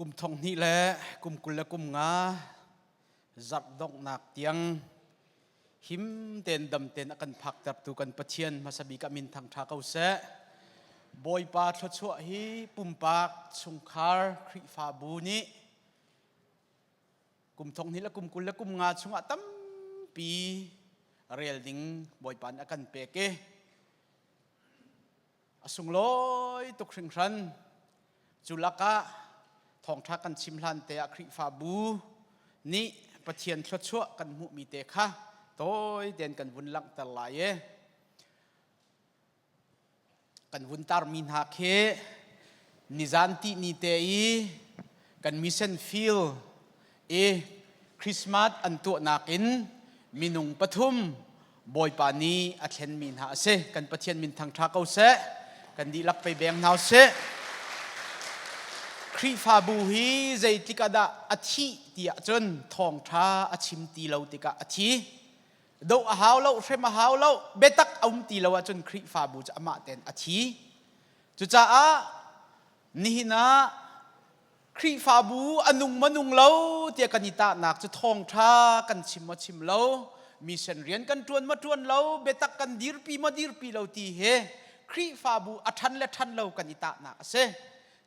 Kum thong hnih le kum 25 zarh donghnak tiang him tein dam tein a kan phaktertu kan Pathian hmasa bik ah min thangṭha ko seh. Bawipa thluachuah hi pumpak chungkhar Khrihfabu nih kum thong hnih le kum 25 chungah tampi rel ding Bawipa nih a kan pek i A sunglawi tuk hringhran. Cu lakah thawngṭha kan chim hlan te ah Khrihfabu nih Pathian thluachuah kan hmuhmi te kha tawi tein kan vun langhter lai i kan vun tarmi hna khi nizan tihni te i kan mission field i Christmas an tuahnak in minung pathum Bawipa nih a thlenmi hna a si. Kan Pathian min thangṭha ko seh. Kan dihlak pei beng hna usih. Khrihfabu hi zeitik ah dah a thih ti ahcun thawngṭha a chim ti lo tikah a thi. Doh a hau lo, hrem a hau lo, biatak a um ti lo ahcun Khrihfabu cu amah tein a thi. Cucaah nihin ah Khrihfabu a nung maw nung lo tiah kan i tahnak cu thawngṭha kan chim maw chim lo, mission rian kan ṭuan maw ṭuan lo, biatak kan dirpi maw dirpi lo ti hi Khrihfabu a ṭhan le ṭhan lo kan i tahnak a si.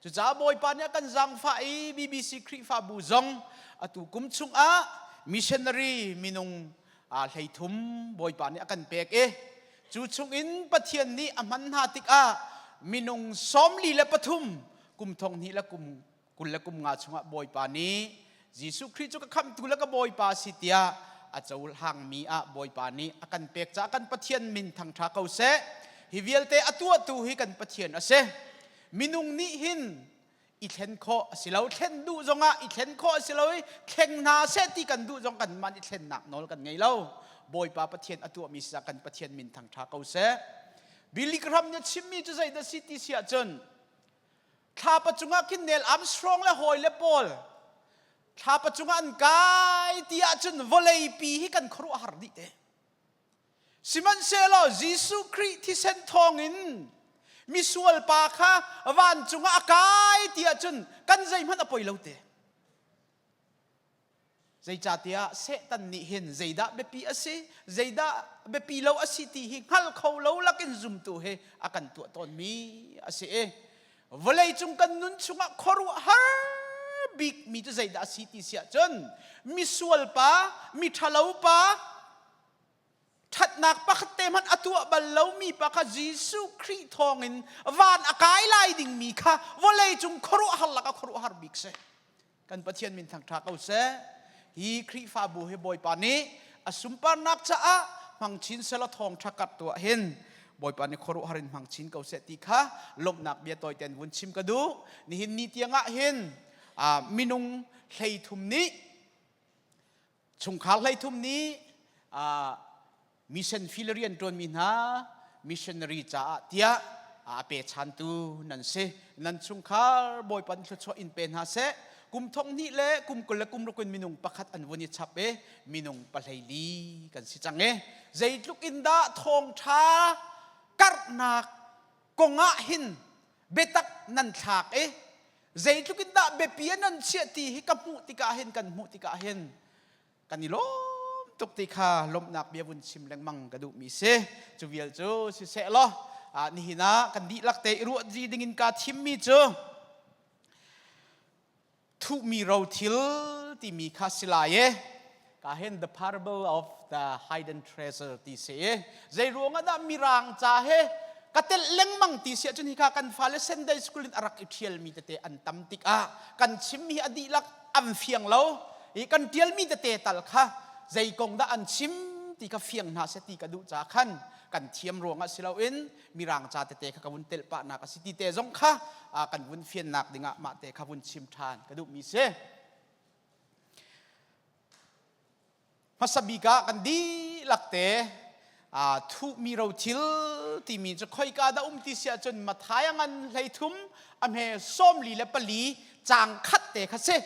Cucaah Bawipa nih a kan zaangfah i BBC Khrihfabu zong atu kum chungah missionary minung 30 Bawipa nih a kan pek i cu chungin Pathian nih a hman hna tikah minung 43 kum thong hnih le kum 25 chungah Bawipa nih Jesuh Khrih cu ka khamhtu le ka Bawipa si tiah a cohlangmi ah Bawipa nih a kan pek caah kan Pathian min thangṭha ko seh. Hi vialte a tuahtu hi kan Pathian a si. Minung nih hin i thlen khawh a si lo. Thlen duh zongah i thlen khawh a si lo i thleng hna seh ti kan duh zong kanmah nih thlennak nawl kan ngei lo. Bawipa Pathian a tuahmi si kan Pathian min thangṭha ko seh. Billy Graham nih a chimmi cu zeidah si ti si ahcun Thlapa cungah khin Neil Armstrong le hawi le pawl thlapa cungah an kai ti ahcun vawleipi hi kan khuaruahhar dih te. Sihmanhsehlaw Jesuh Khrih thisen thawngin misual pa kha vancung ah a kai ti ahcun kan zeihmanh a poi lo te. Zeicahtiah Satan nih hin zeidah biapi a si, zeidah biapi lo a si ti hi hngal kho lo lakin zumtu hi a kan tuah tawnmi a si i vawleicung kan nun chungah khuaruahhar bikmi cu zeidah a si ti si ahcun misual pa, miṭhalo pa, ṭhatnak pakhat te hmanh a tuah bal lomi pa kha Jesuh Khrih thawngin van a kai lai dingmi kha vawleicung khuaruahhar lakah khuaruahhar bik si. Kan Pathian min thangṭha ko seh. Hi Khrihfabu hi Bawipa nih a sunparnak caah hmang chin selaw thawngṭha karh tuah hin Bawipa nih khuaruahhar in hmang chin ko seh ti kha lawmhnak bia tawi tein vun chim ka duh. Nihin ni tiangah hin minung 33 nih Chungkhar 33 nih mission field rian ṭuanmi hna missionary caah tiah a pechantu nan si. Nan chungkhar Bawipa nih thluachuah in pe hna seh. Kum thong hnih le kum 26 in minung pakhat an vun i chap i minung 14 kan si cang i zeitluk in dah thawngṭha karhnak kong ah hin biatak nan thlak i zeitluk in dah biapi ah nan chiah ti hi ka hmuh tikah hin kan hmuh tikah hin kan i lawm tuk ti kha lawmhnak bia vun chim lengmang ka duhmi si. Cu vial cu siseh law nihin ah kan dihlak te i ruah ding in kaa thimmi cu thuhmi rothil timi kha si lai i ka hin the parable of the hidden treasure ti si i zei ruang ah dah mirang ca he ka telh lengmang ti si ahcun hika kan fale Sunday school in a rak i ṭhialmi tete an tam tikah kan chimmi hi a dihlak an fiang lo i kan ṭialmi tete tal kha zei kong dah an chim ti kha fiang hna seh ti ka duh ca khan kan thiam ruangah si loin mirang ca tete kha ka vun telh pahnak a si ti te zong kha kan vun fiannak dingah mah te kha vun chim ṭhan ka duhmi si. Hmasa bik ah kan dihlak te thuhmi rothil timi cu khoika dah um ti si ahcun Matthai a ngan 33 a hme 44 caang khat te kha si.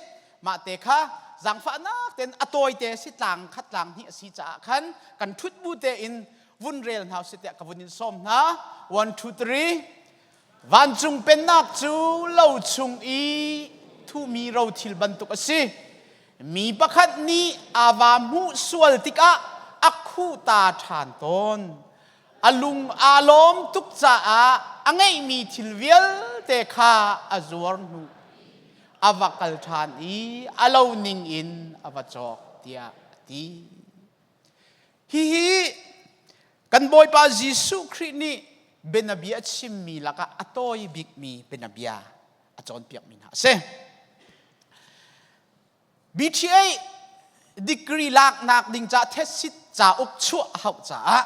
Mah te kha zaangfahnak tein a tawi te si tlang khat tlang hnih a si caah khan kan ṭhut bu tein vun rel hna usih tiah ka vun in sawm hna. One, two, three. Vancung pennak cu lo chung i. Thuhmi rothil bantuk a si. Mi pakhat nih a va hmuh sual tikah a khuh ta ṭhan tawn. A lung aa lawm tuk caah a ngeihmi thil vialte kha a zuar hnu a va kal ṭhan i a lo ning in a va cawk tiah a ti. Hihi kan Bawipa Jesuh Khrih nih bianabia a chimmi lakah a tawi bikmi bianabia a cawnpiakmi hna a si. BTA degree laknak ding ca thesit cauk chuah a hauh caah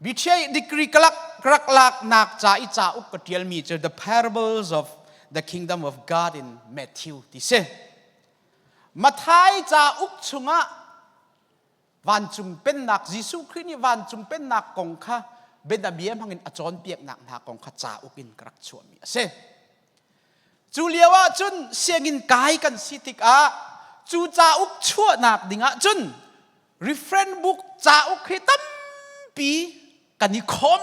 BTA degree ka rak laknak ca i cauk ka ṭialmi cu The Parables of the Kingdom of God in Matthew ti si. Matthai cauk chungah vancung pennak Jesuh Khrih nih vancung pennak kong kha bianabia hmangin a cawnpiaknak hna kong kha cauk in ka rak chuahmi a si. Cu lio ah cun sianginn kai kan si tikah cu cauk chuahnak dingah cun reference book cauk hi tampi kan i khawm.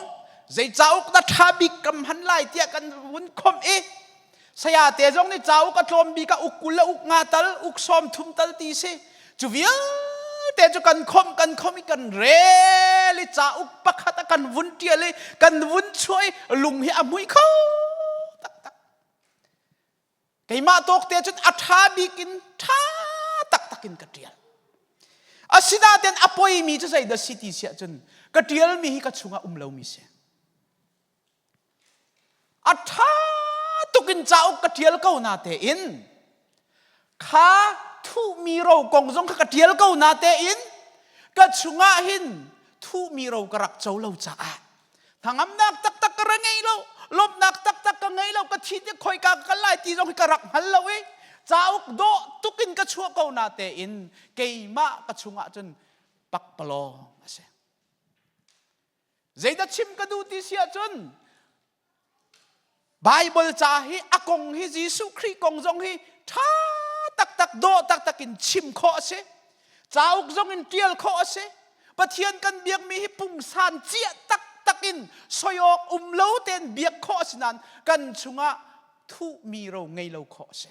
Zei cauk dah ṭha bik kan hman lai tiah kan vun khawmh i saya te zong nih cauk a tlawm bik ah uk 20 le uk nga tal uk 30 tal ti si. Cu vialte cu kan khawmh kan khawmh i kan rel i cauk pakhat a kan vun ṭial i kan vun chuah i lung hi a hmui kho taktak. Keimah tawk te cun a ṭha bik in ṭha taktak in ka ṭial. Asinain a poimi cu zeidah si ti siah cun ka ṭialmi hi ka chungah um lomi si. A ṭha tuk in cauk ka ṭial ko na tein kha thuhmi ro kong zong kha ka ṭial ko na tein ka chungah hin thuhmi ro ka rak co lo caah hnangamnak taktak ka ra ngei lo lawmhnak taktak ka ngei lo ka thi tik khoika ka kal lai ti zong hi ka rak hngal lo i cauk dawh tuk in ka chuah ko na tein keimah ka chungah cun pakpalawng a si. Zeidah chim ka duh ti si ahcun Baibal ca hi a kong hi Jesuh Khrih kong zong hi ṭha taktak dawh taktak in chim khawh a si. Cauk zong in ṭial khawh a si. Pathian kan biakmi hi pungsan ciah taktak in soi awk um lo tein biak khawh a si nain kan chungah thuhmi ro ngei lo khawh a si.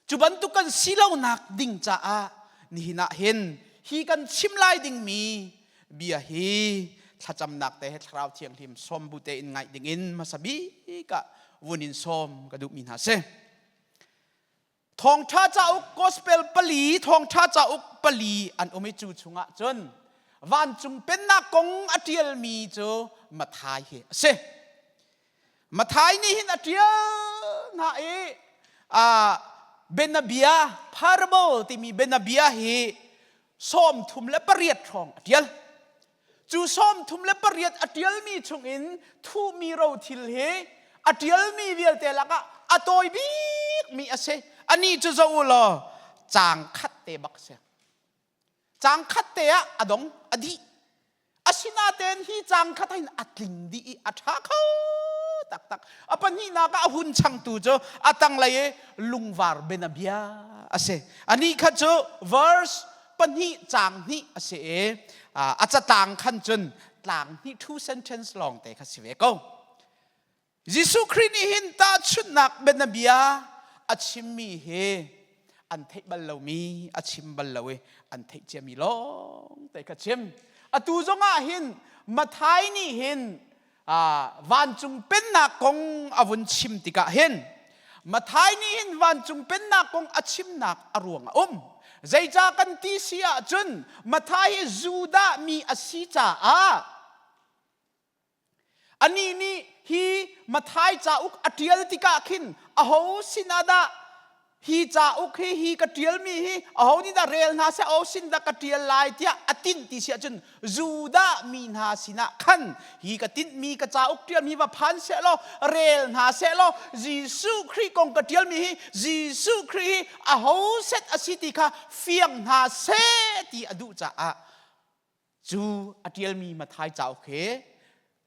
Cu bantuk kan si lonak ding caah nihin ah hin hi kan chim lai dingmi bia hi thlacamnak te he thlarau thianghlim sawm bu tein ngaih dingin hmasa bik ah vun in sawm ka duhmi hna si. Thawngṭha cauk gospel pali thawngṭha cauk pali an um i cu chungah cun vancung pennak kong a ṭialmi cu Matthai hi a si. Matthai nih hin a ṭial hna i bianabia parable timi bianabia hi 38 hrawng a ṭial. Cu 38 a ṭialmi chungin thuhmi rothil hi a ṭialmi vialte lakah a tawi bikmi a si. Anih cu zoh u law caang khat te bak a si. Caang khat te ah a dong, a dih. Asinain hi caang khat hin a tling dih i a ṭha kho taktak. A pahnihnak ah a hun changtu cu a tanglei i lungvar bianabia a si. Anih kha cu verse pahnih caang hnih a si i a catlang khan cun tlang hnih two sentence lawng te kha si ve ko. Jesuh Khrih nih hin tahchunhnak bianabia a chimmi hi an theih bal lomi a chim bal lo i an theih ciami lawng te kha chim. Atu zong ah hin Matthai nih hin vancung pennak kong a vun chim tikah hin Matthai nih hin vancung pennak kong a chimnak a ruang a um. Zeicah kan ti si ahcun Matthai hi Judah mi a si caah Anih nih hi Matthai cauk a ṭial tikah khin aho sinah dah hi cauk hi hi ka ṭialmi hi aho nih dah rel hna seh aho sin dah ka ṭial lai tiah a tinh ti si ahcun Judah mi hna sinah khan hi ka tinhmi ka cauk ṭialmi va phan seh law rel hna seh law Jesuh Khrih kong ka ṭialmi hi Jesuh Khrih hi aho set a si ti kha fiang hna seh ti a duh caah Cu a ṭialmi Matthai cauk hi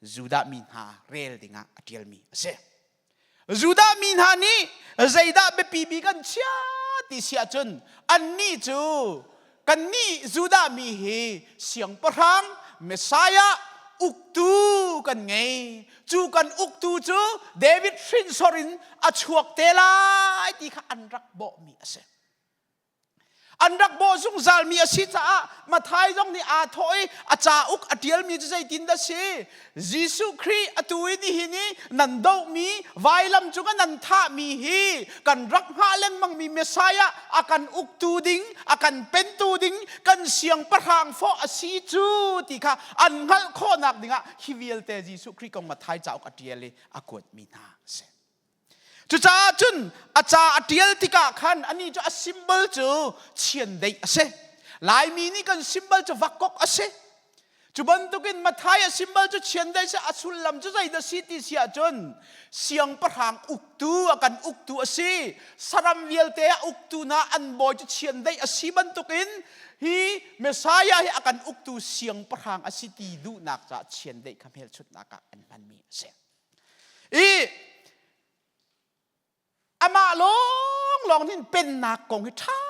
Judah mi hna rel dingah a ṭialmi a si. Judah mi hna nih zeidah biapi bik an chia ti si ahcun annih cu kannih Judah mi hi siangpahrang Messiah uktu kan. kan ngei. Cu kan uktu cu David hrinsor in a chuak te lai ti kha an rak bawhmi a si. An rak bawh zungzalmi a si caah Mathai zong nih aa thawh i a cauk a ṭialmi cu zeitin dah si? Jesuh Khrih atu i nihin i nan dohmi vailam cungah nan thahmi hi kan rak hngah lengmangmi Messiah a kan uktu ding, a kan pentu ding, kan siangpahrang fawh a si cu ti kha an hngalh khawhnak dingah hi vialte Jesuh Khrih kong Mathai cauk a ṭial i a kuatmi hna a si. Cucaah cun a ca a ṭial tikah khan anih cu a symbol cu chiandeih a si. Laimi nih kan symbol cu vakok a si. Cu bantukin Mathai a symbol cu chiandeih si a sullam cu zeidah si ti si ahcun siangpahrang uktu a kan uktu a si. Saram vialte a uktu hna an bawi cu chiandeih a si bantukin hi Messiah hi a kan uktu siangpahrang a si ti duhnak caah chiandeih kha hmelchunhnak ah an hmanmi a si. I amah lawnglawng nih pennak kong hi ṭha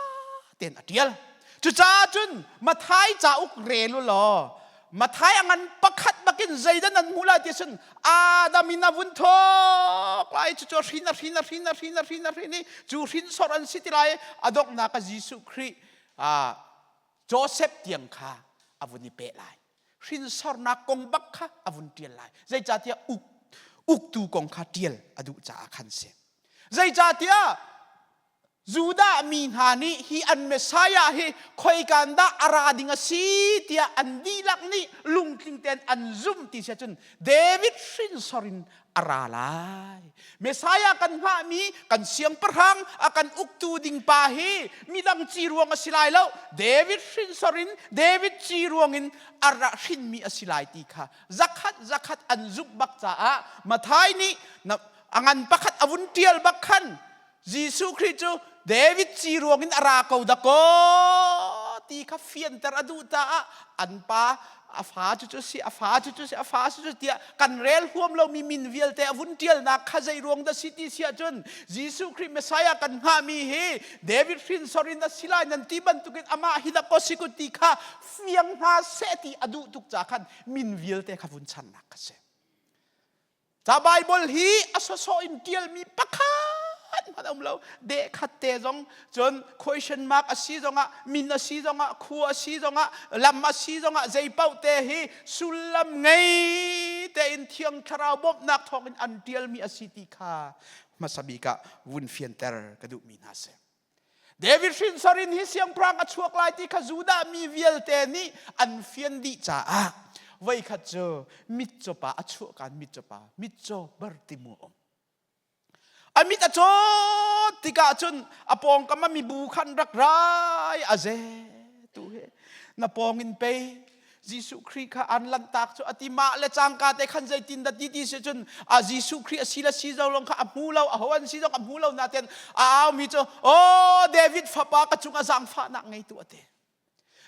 tein a ṭial. Cucaah cun Mathai cauk rel u law Mathai a ngan pakhat bakin zeidah nan hmuh lai ti cun Adam in a vun thawk lai cucu a hrin a hrin a hrin a hrin a hrin a hrin i cu hrinsor an si ti lai a donghnak ah Jesuh Khrih Joseph tiang kha a vun i peh lai. Hrinsornak kong bak kha a vun ṭial lai. Zeicahtiah uk, uktu kong kha ṭial a duh caah khan si. Zeicahtiah Judah mi hna nih hi an Messiah hi khoikan dah a ra ding a si tiah an dihlak nih lungtling tein an zumh ti si ahcun David hrinsor in a ra lai. Messiah kan hngahmi kan siangpahrang a kan uktu ding pa hi midang ci ruang a si lai lo. David hrinsor in David ci ruang in a ra hrinmi a si lai ti kha zakhat zakhat an zumh bak caah Mathai nih a ngan pakhat a vun tial bak khan Jesuh Khrih cu David ci ruang in a ra ko dakaw ti kha fianter a duh caah an pa a fa cu cu si a fa cu cu si a fa cu cu tiah kan rel huam lomi min vialte a vun ṭialnak kha zei ruang dah si ti si ahcun Jesuh Khrih Messiah kan hngahmi hi David hrinsor in a si lai nan ti bantukin amah hi dah ko si ku ti kha fiang hna seh ti a duh tuk ca khan min vialte kha vun channak kha si. Ca Bible hi a sawsawh in ṭialmi pakhat hmanh a um lo. Deh khat te zong cun question mark a si zongah min a si zongah khua a si zongah lam a si zongah zei paoh te hi sullam ngei tein Thiang Thlarau bawmhnak thawngin an ṭialmi a si ti kha hmasa bik ah vun fianter ka duhmi hna si. David hrinsor in hi siangpahrang a chuak lai ti kha Judah mi vialte nih an fian dih caah voikhat cu mitcaw pa a chuahkan mitcaw pa mitcaw Bartimu a um. A mit a cawt tikah cun a pawngkam ah mibu khan rak rai a ze tu he na pawng in pei Jesuh Khrih kha an lanhtak cu a ti mah le cangka te khan zeitin dah ti ti si cun a Jesuh Khrih a si le si zo lawng kha a hmu lo a ho an si zong a hmu lo naten a aumi cu oh David fapa ka cung a zaangfahnak ngeitu a ti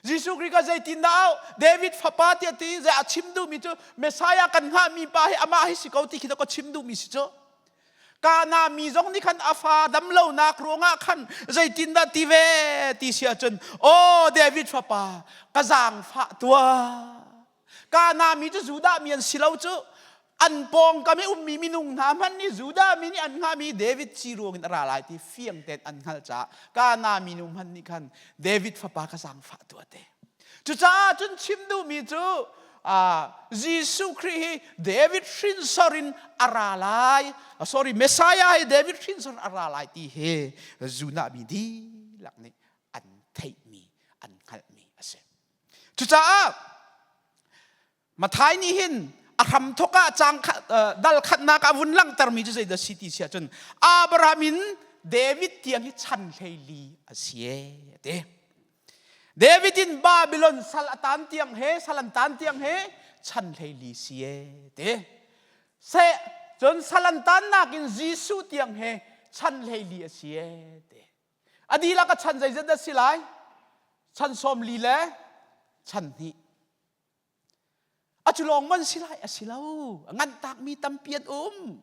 Jesuh Khrih kha zeitin dah au David fapa tiah ti zei a chim duhmi cu Messiah kan hngahmi pa hi amah hi si ko ti khi ka chim duhmi si cu Kana mi zong nih khan a fa dam lonak ruangah khan zeitindah ti ve ti si ahcun aw David fapa ka zaangfah tuah Kana mi cu Judah mi an si lo cu an pawngkam i ummi minung hna hmanh nih Judah mi nih an hngahmi David ci ruang in a ra lai ti fiang tein an hngalh caah Kana minu hmanh nih khan David fapa ka zaangfah tuah te Cucaah cun chim duhmi cu Jesuh Khrih hi David hrinsor in a ra lai. Sorry, Messiah hi David hrinsor in a ra lai ti hi Judah mi dihlak nih an theihmi, an hngalhmi a si. Cucaah Mathai nih hin a hramthawk ah caang dal khatnak ah vun langhtermi cu zeidah si ti si ahcun Abraham in David tiang hi chan 14 a si e a ti. David in Babylon sal a tan tiang he sal an tan tiang he chan 14 si e ti. Se cun sal an tannak in Jesuh tiang he chan 14 a si e ti. A dihlak a chan zeizat dah si lai? Chan 40 le chan hnih. A cu lawng man si lai a si lo. A nganhtakmi tampi an um.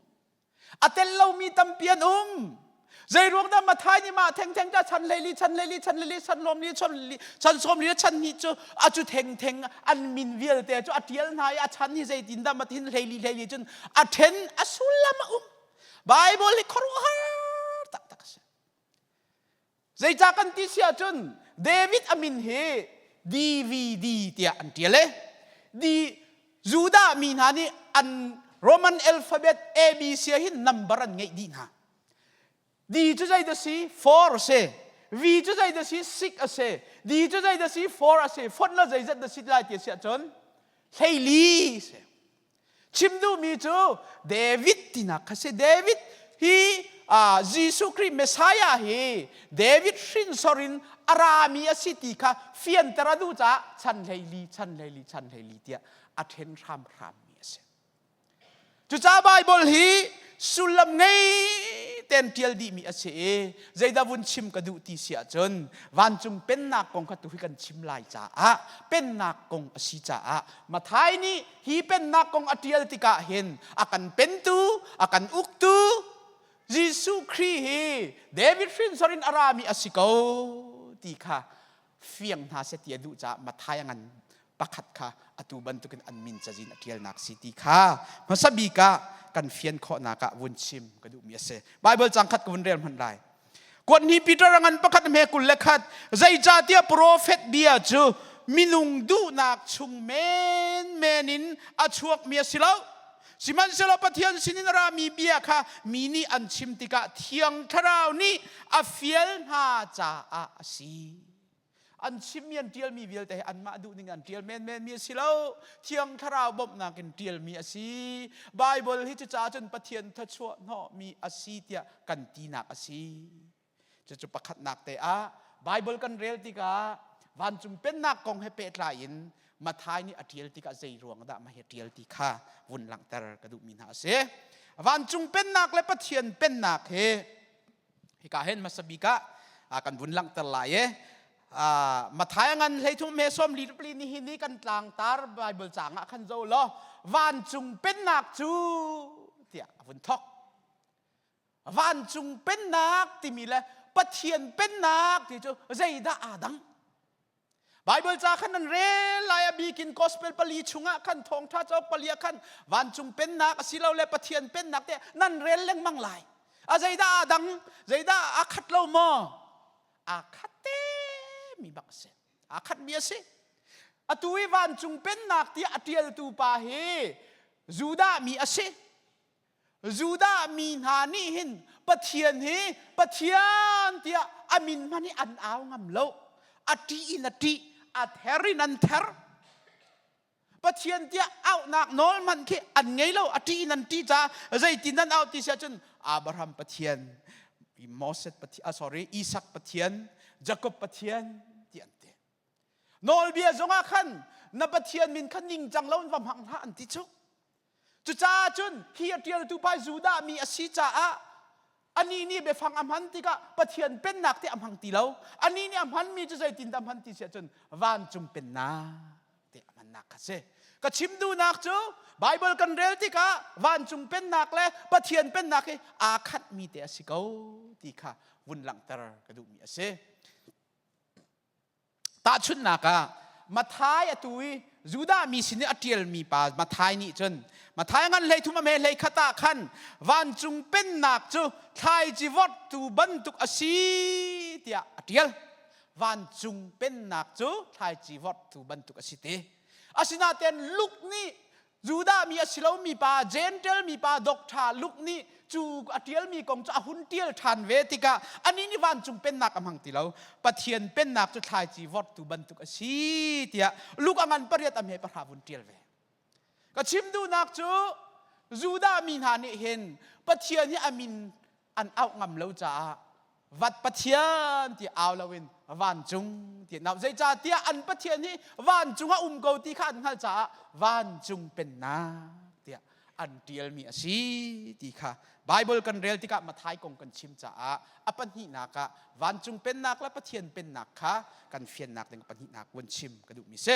A tel lomi tampi an um. Zei ruang dah Mathai nih mah thengtheng ta chan hleili chan hleili chan hleili chan lawm li chan li chan sawm li chan hnih cu a cu thengtheng an min vialte cu a tial hna i a chan hi zeitin dah matin hleili hleili cun a then a sullam a um. Bible hi khuaruahhar taktak a si. Zeicah kan ti si ahcun David a min hi DVD tiah an ṭial i D Judah mi hna nih an Roman alphabet ABC ah hin number an ngeih dih hna. D cu zei dah si? 4 a si. V cu zei dah si? 6 a si. D cu zei dah si? 4 a si. Fonh la zeizat dah si lai ti a si ahcun 14 si. Chim duhmi cu David tinak kha si. David hi Jesuh Khrih Messiah hi David hrinsor in a rami a si ti kha fianter a duh caah chan 14 chan 14 chan 14 tiah a ṭhen hramhrammi a si. Cucaah Baibal hi sullam ngei tein ṭial dihmi a si i zeidah vun chim ka duh ti si ahcun vancung pennak kong kha tu hi kan chim lai caah pennak kong a si caah Mathai nih hi pennak kong a ṭial tikah hin a kan pentu a kan uktu Jesuh Khrih hi David hrinsor in a rami a si ko ti kha fiang hna seh ti a duh caah Mathai a ngan pakhat kha atu bantukin an min cazin a ṭialnak si ti kha hmasa bik ah kan fian khawhnak ah vun chim ka duhmi a si. Bible cang khat ka vun rel hmanh lai. Kuat ni Peter a ngan pakhat hme 21 zeicahtiah profet bia cu minung duhnak chung menmen in a chuakmi a si lo. Sihmanhsehlaw Pathian sinin a rami bia kha mi nih an chim tikah Thiang Thlarau nih a fial hna caah a si. An chimmi an ṭialmi vialte hi anmah duhning an ṭial menmenmi a si lo. Thiang Thlarau bawmhnak in ṭialmi a si. Baibal hi cucaah cun Pathian thluachuah hnawhmi a si tiah kan tinak a si. Cucu pakhatnak te ah Baibal kan rel tikah vancung pennak kong he pehtlai in Mathai nih a ṭial tikah zei ruang dah mah hi ṭial ti kha vun langhter ka duhmi hna a si. Vancung pennak le Pathian pennak hi Hika hin hmasa bik ah kan vun langhter lai i Mathai ngan 33 me 44 ni hi ni kan tlangtar Bible caang ah khan zo law vancung pennak cu tiah a vun thok. Vancung pennak timi le Pathian pennak ti cu zeidah aa dang? Bible ca khan nan rel lai a bikin gospel pali chungah khan thawngtha cauk pali ah khan vancung pennak asilole Pathian pennak te nan rel lengmang lai. A zeidah aa dang? Zeidah aa khat lo maw? Aa khat te mi bak a si. Aa khat mi a si. Atu i vancung pennak tiah a ṭialtu pa hi Judah mi a si. Judah mi hna nih hin Pathian hi Pathian tiah a min hmanh hi an au ngam lo. A ṭih in a ṭih, a ther in an ther. Pathian tiah auhnak nawl hmanh khi an ngei lo, a ṭih in an ṭih caah zeitin an auh ti si ahcun Abraham Pathian, Moses Pathian, ah, sorry, Isak Pathian, Jacob Pathian ti an ti. Nawlbia zongah khan na Pathian min kha ningcang lo in va hmang hlah an ti cu. Cucaah cun hi a ṭialtu pa Judah mi a si caah anih nih biafang a hman tikah Pathian pennak te a hmang ti lo. Anih nih a hmanmi cu zeitindah hman ti si ahcun vancung pennak te a hmannak kha si. Ka chim duhnak cu Bible kan rel tikah vancung pennak le Pathian pennak hi aa khatmi te a si ko ti kha vun langhter ka duhmi a si. Tahchunhnak ah Mathai atu i Judah mi sin i a ṭialmi pa Mathai nih cun Mathai ngan 33 a hme 21 ah khan vancung pennak cu thlaici vorhtu bantuk a si tiah a ṭial. Vancung pennak cu thlaici vorhtu bantuk a si ti. Asinain Luke nih Judah mi a si lomi pa, Gentile mi pa Doctor Luke nih cu a ṭialmi kong cu a hun ṭial ṭhan ve tikah anih nih vancung pennak a hmang ti lo. Pathian pennak cu thlaici vorhtu bantuk a si tiah Luke a ngan 8 a hme 10 vun ṭial ve. Ka chim duhnak cu Judah mi hna nih hin Pathian hi a min an auh ngam lo caah vat Pathian ti au loin vancung ti an auh. Zeicahtiah an Pathian hi vancung ah um ko ti kha an hngalh caah vancung pennak tiah an ṭialmi a si ti kha Bible kan rel tikah Mathai kong kan chim caah a pahnihnak ah vancung pennak le Pathian pennak kha kan fiannak ding pahnihnak vun chim ka duhmi si.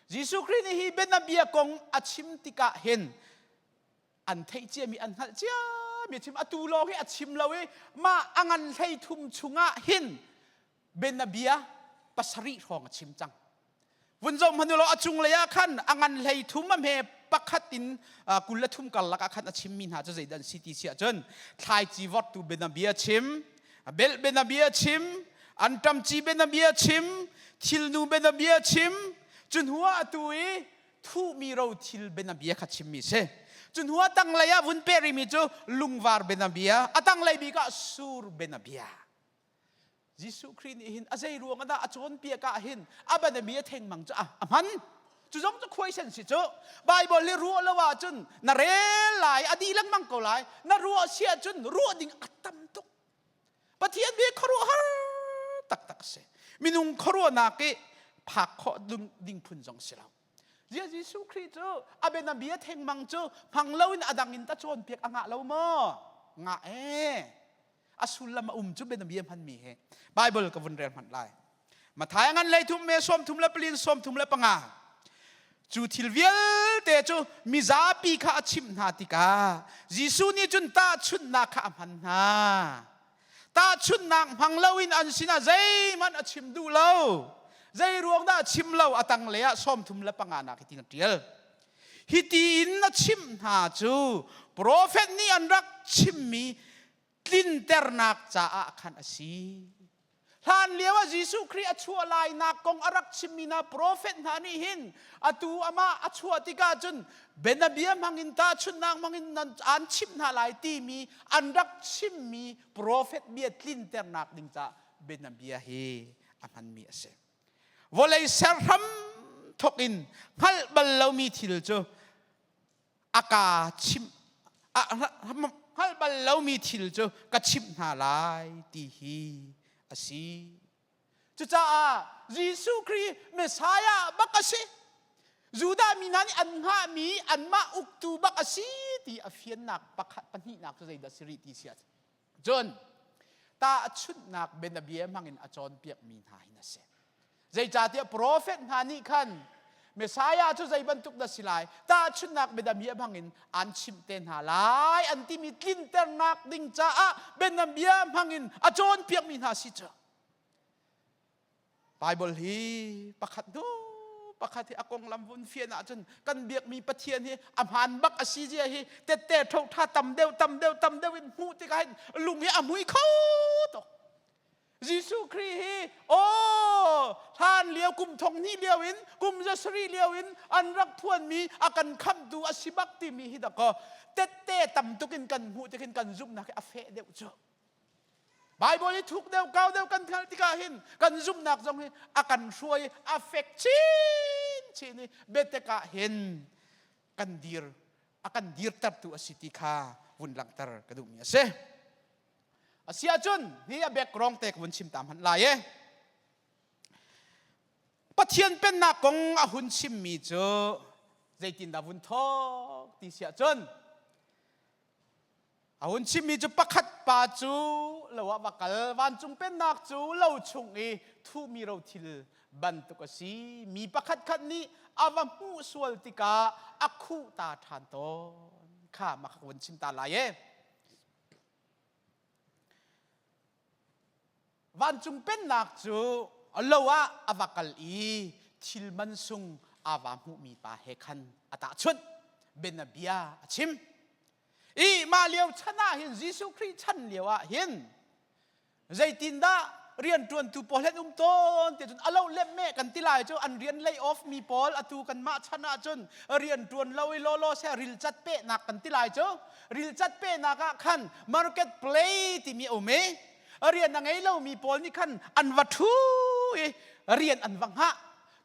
Jesuh Khrih nih hi bianabia kong a chim tikah hin an theih ciami an hngalh cia. mi chim. Atu lawng hi a chim lo i mah a ngan 13 chungah hin bianabia 7 hrawng a chim cang. Vun zoh hmanh law, a cunglei ah khan a ngan 13 a hme pakhat in 23 karlak ah khan a chimmi hna cu zeidah an si ti si ahcun, thlaici vortu bianabia chim, belh bianabia chim, anṭamci bianabia chim, thilnu bianabia chim, cu hnu ah atu i thuhmi rothil bianabia kha chimmi si. Cu hnu ah tanglei ah vun peh rihmi cu lungvar bianabia, a tanglei bik ah sur bianabia. Jesuh Khrih nih hin a zei ruang dah a cawnpiak ah hin a bianabia thengmang cu a hman? Cu zong cu khuaisen si cu. Bible hi ruah lo ahcun na rel lai, a dih lengmang ko lai. Na ruah si ahcun ruah ding a tam tuk. Pathian bia khuaruahhar taktak a si. Minung khuaruahnak i phak khawh ding phun zong si lo. Zia Jesuh Khrih cu a bianabia thengmang cu hmang loin a dang in ta cawnpiak a ngah lo maw? Ngah ee. A sullam a um cu bianabia hmanmi he. Bible ka vun rel hmanh lai. Matthai ngan 13 me 34 in 35. Cu thil vialte cu mizapi kha a chimh hna tikah Jesuh nih cun tahchunhnak kha a hman hna. Tahchunhnak hmang loin an sinah zeihmanh a chim duh lo. Zei ruang dah a chim lo? A tanglei ah 35 nak hitin a ṭial. Hiti in a chimh hna cu profet nih an rak chimmi tlinternak caah khan a si. Hlan lio ah Jesuh Khrih a chuah lainak kong a rak chimmi hna profet hna nih hin atu amah a chuah tikah cun bianabia hmangin, tahchunhnak hmangin nan an chimh hna lai timi an rak chimmi profet bia tlinternak ding caah bianabia hi a hmanmi a si. Vawlei ser hram thawk in hngalh bal lomi thil cu a ka chimh, hngalh bal lomi thil cu ka chimh hna lai ti hi a si. Cucaah Jesuh Khrih Messiah bak a si. Judah mi hna nih an hngahmi anmah uktu bak a si ti a fiannak pakhat pahnihnak cu zeidah si rih ti si cun, tahchunhnak bianabia hmangin a cawnpiakmi hna hin a si. Zeicahtiah profet hna nih khan Messiah cu zei bantuk dah si lai, tahchunhnak bianabia hmangin an chimh te hna lai an timi tlinternak ding caah bianabia hmangin a cawnpiakmi hna si cu. Bible hi pakhat hnu pakhat hi a konglam vun fian ahcun kan biakmi Pathian hi a hmaan bak a si zia hi tette ṭhoṭha tam deuh, tam deuh, tam deuh in hmuh tikah hin lung hi a mui kho tuk. Jesuh Khrih hi aw hlan lio kum 2000 lio in, kum 700 lio in an rak phuanmi a kan khamhtu a si bak timi hi dakaw tette tam tuk in kan hmuh tik hin kan zumhnak hi a feh deuh cu. Bible hi thuk deuh, kau deuh kan hngalh tikah hin kan zumhnak zong hi a kan hruai, a fek chin chin i biatak ah hin kan dir a kan dirtertu a si ti kha vun langhter ka duhmi a si. A si ahcun hi a background te ka vun chim ta hmanh lai e. Pathian pennak kong a hun chimmi cu zeitindah vun thawk ti si ahcun, a hun chimmi cu pakhat pa cu lo ah va kal. Vancung pennak cu lo chung i thuhmi rothil bantuk a si. Mi pakhat khat nih a va hmuh sual tikah a khuh ta ṭhan tawn. Kha mah kha ka vun chim ta lai e. Vancung pennak cu lo ah a va kal i thil mansung aa va hmuhmi pa he khan a tahchunh, bianabia a chim. I mah lio chan ah hin, Jesuh Khrih chan lio ah hin, zeitindah rianṭuantu pawl an um tawn ti cun, a lo lem me kan ti lai cu, an rian lay off mi pawl, atu kanmah chan ah cun rianṭuan lo i lawlaw se rilcat pehnak kan ti lai cu. Rilcat pehnak ah khan market play timi a um i rian a ngei lomi pawl nih khan an va ṭhu i rian an va hngah.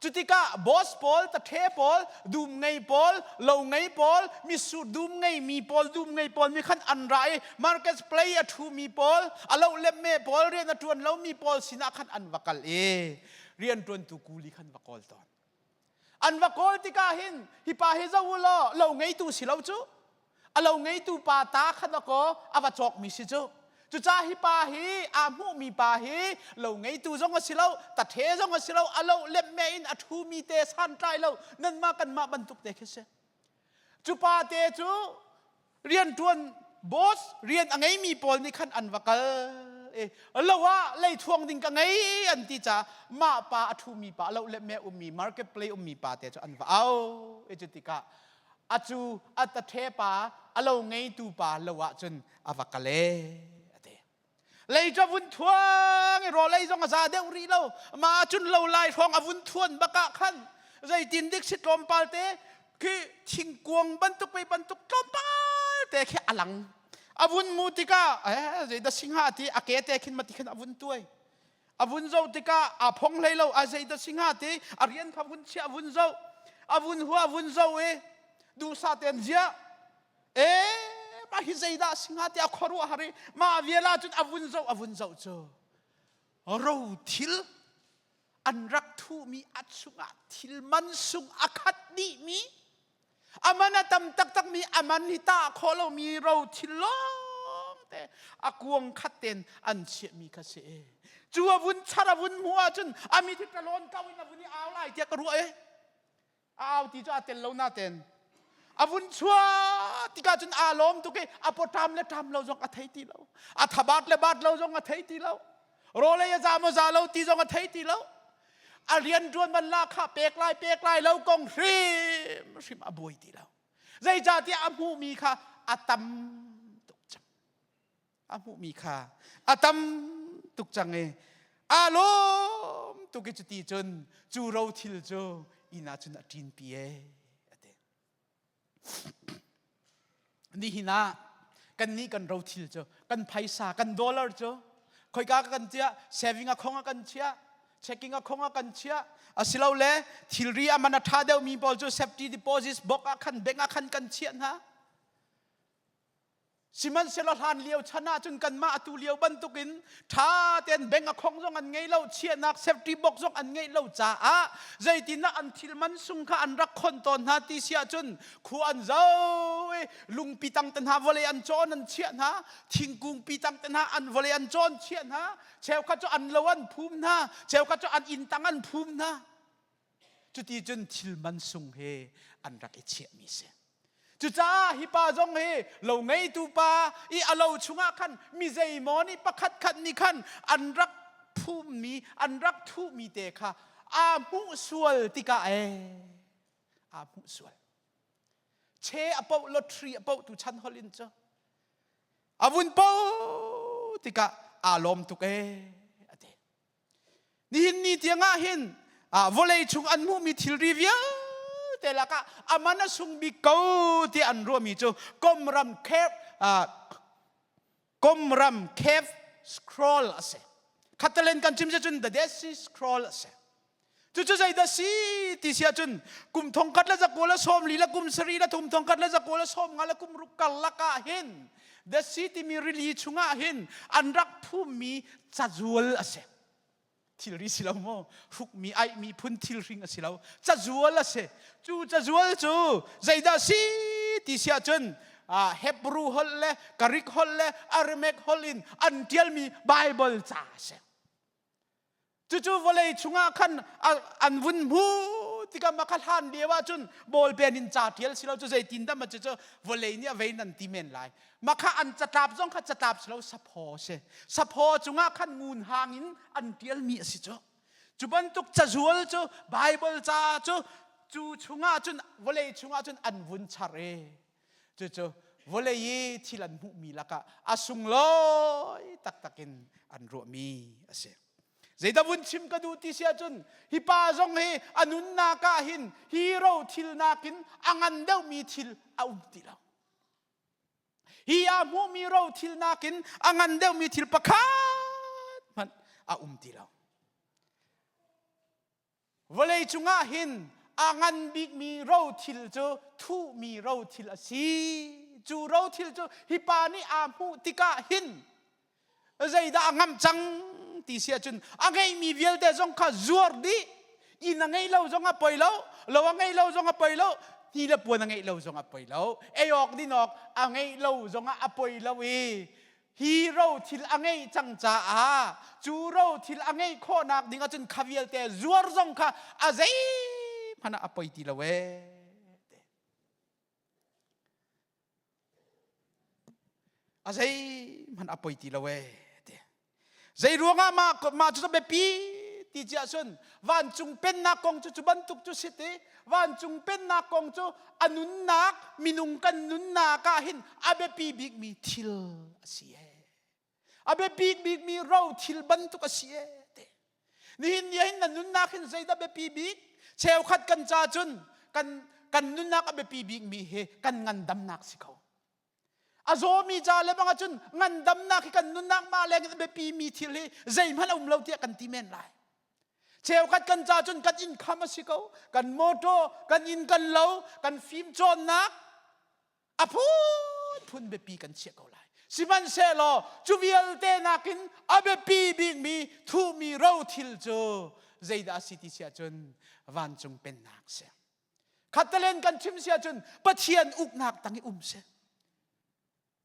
Cutikah boss pawl, tathe pawl, dum ngei pawl, lo ngei pawl, mitsur dum ngei mi pawl, dum ngei pawl mi khan an ra i market play a ṭhu mi pawl, a lo lemme pawl, rian a ṭuan lo mi pawl sinah khan an va kal i rianṭuantu kuli khan va kawl tawn. An va kawl tikah hin hi pa hi zoh u law, lo ngeitu si lo cu, a lo ngeitu pa ta khan a kaw a va cawkmi si cu. Cucaah hi pa hi, aa hmuhmi pa hi, lo ngeitu zong a si lo, tathe zong a si lo, a lo lemme in a ṭhumi te, santlai lo, nanmah kanmah bantuk te khi si. Cu pa te cu rianṭuan Boss rian a ngeimi pawl nih khan an va kal i lo ah leithuang ding ka ngei an ti caah mah pa a ṭhumi pa lo le me ummi market play ummi pa te cu an va au i cu tikah a cu a tathe pa a lo ngeitu pa lo ah cun a va kal e a ti. Lei cu a vun thuang i rawlei zong a za deuh rih lo. Mah cun lo lai hrawng a vun thuan bak ah khan zeitin dik si tlawmpal te khi thingkuang bantuk pe bantuk tlawmpal te khi a lang. A vun mu tikah eh zeidah singha ti a ke te khin mati khin a vun tuai. A vun zo tikah aa phong hlei lo a zeidah singha ti a rian kha vun chiah vun zo. A vun hua vun zo i duhsah tein ziah E mah hi zeidah a si hnga tiah khuaruah har i mah vial ah cun a vun zoh a vun zoh cu ro thil an rak thuhmi a chungah thil man sung a khat dihmi a man a tam taktakmi a man hi tah khawh lomi ro thil lawng te a kuang khat ten an chiahmi kha si cu a vun char a vun hmuh ahcun a mit hi ṭalawn kau in a vun i au lai tiah ka ruah e a au ti cu aa tel lo naten a vun chuah tikah cun aa lawm tuk i a pawṭam le ṭam lo zong a thei ti lo a thabat le bat lo zong a thei ti lo rawlei a za maw za lo ti zong a thei ti lo a rian ṭuan man la kha pek lai pek lai lo kong hrim hrim a buai ti lo zeicahtiah a hmuhmi kha a tam tuk cang a hmuhmi kha a tam tuk cang i aa lawm tuk i cuti cun cu rothil cu inn ah cun a ṭinpi e a ti. Nihin ah kannih kan rothil cu kan phaisa kan dollar cu khoika kan chiah saving a khong ah kan chiah checking a khong ah kan chiah asilole thilri a man a ṭha deuhmi pawl cu safety deposits box ah khan bank ah khan kan chiah hna Sihmanhsehlaw hlan lio chan ahcun kanmah atu lio bantukin ṭha tein bank a khong zong an ngei lo, chiahnak safety box zong an ngeih lo caah zeitindah an thil man sung kha an rak khon tawn hna ti si ahcun khua an zo i lungpi tang te hna vawlei an cawn an chiah hna, thingkung pi tang te hna an vawlei an cawn chiah hna, cheukhat cu an lo an phum hna, cheukhat cu an inn tang an phum hna. Cuti cun thil man sung he an rak i chiahmi si. Cucaah hi pa zong hi lo ngeitu pa i a lo chungah khan mi zeimaw nih pakhat khat nih khan an rak phummi an rak thuhmi te kha aa hmuh sual tikah ee aa hmuh sual. Che a poh lottery a poh tu chan holh in cu a vun po tikah aa lawm tuk ee a ti. Nihin ni tiangah hin vawlei chung an hmuhmi thilri vialte lakah a man a sung bik ko ti an ruahmi cu Qumran Cave Qumran Cave Scroll a si. Khatalen kan chim cun the Dead Sea Scroll a si. Cucu zeidah si ti si ahcun kum thong khat le zakua le sawm li le kum sarih le thum thong khat le zakua le sawm nga le kum ruk karlak ah hin Dead Sea timi rili chungah hin an rak phummi cazual a si. Thilri si lo maw? Hrukmi aihmi phun thilhring a si lo. Cazual a si. Cu cazual cu zeidah si ti si ahcun Hebrew holh le Greek holh le Aramaic holh in an ṭialmi Bible ca a si. Cucu vawlei chungah khan an vun hmu tikah mah kha hlan lio ahcun ballpen in ca ṭial si lo cu zeitin dah cucu vawlei nih a vei nan ti men lai. Mah kha an catlap zong kha catlap si lo saphaw si. Saphaw cungah khan ngun hang in an ṭialmi a si cu. Cu bantuk cazual cu Bible ca cu cu chungah cun vawlei chungah cun an vun char i cucu vawlei i thil an hmuhmi lakah a sunglawi taktak in an ruahmi a si. Zeidah vun chim ka duh ti si ahcun hi pa zong hi a nunnak ah hin hero thil nakin a ngan deuhmi thil a um ti lo. Hi a hmuhmi ro thil nakin a ngan deuhmi thil pakhat hmanh a um ti lo. Vawlei cungah hin a ngan bikmi rothil cu thuhmi rothil a si. Cu rothil cu hi pa nih aa hmuh tikah hin zeidah a ngamh cang ti si ahcun a ngeihmi vialte zong kha zuar dih inn a ngeih lo zong a poi lo lo a ngeih lo zong a poi lo ti le puan a ngeih lo zong a poi lo ei awk din awk a ngeih lo zong ah a poi lo i Hi rothil a ngeih cang caah cu rothil a ngeih khawhnak ding ahcun kha vialte zuar zong kha a zeihmanh ah a poi ti lo ee. A zeihmanh a poi ti lo ee ti. Zei ruangah mah mah cu biapi ti ciah cun vancung pennak kong cu cu bantuk cu si ti vancung pennak kong cu a nunnak minung kan nunnak ah hin a biapi bikmi thil a si ee. A biapi bikmi ro thil bantuk a si ee ti. Nihin ni hin na nunnak hin zeidah biapi bik? Cheukhat kan ca cun kan kan nunnak a biapi bikmi hi kan ngandamnak si ko. A zawmi ca le bang ahcun ngandamnak hi kan nunnak mah leng in a biapimi thil hi zeihmanh a um lo tiah kan ti men lai. Cheukhat kan ca cun kan income a si ko, kan motor, kan inn kan lo, kan fim cawnnak a phunphun biapi kan chiah ko lai. Sihmanhsehlaw cu vialte nakin a biapi bikmi thuhmi rothil cu zeidah a si ti si ahcun vancung pennak a si. Khattalen kan chim si ahcun Pathian uknak tang i um si.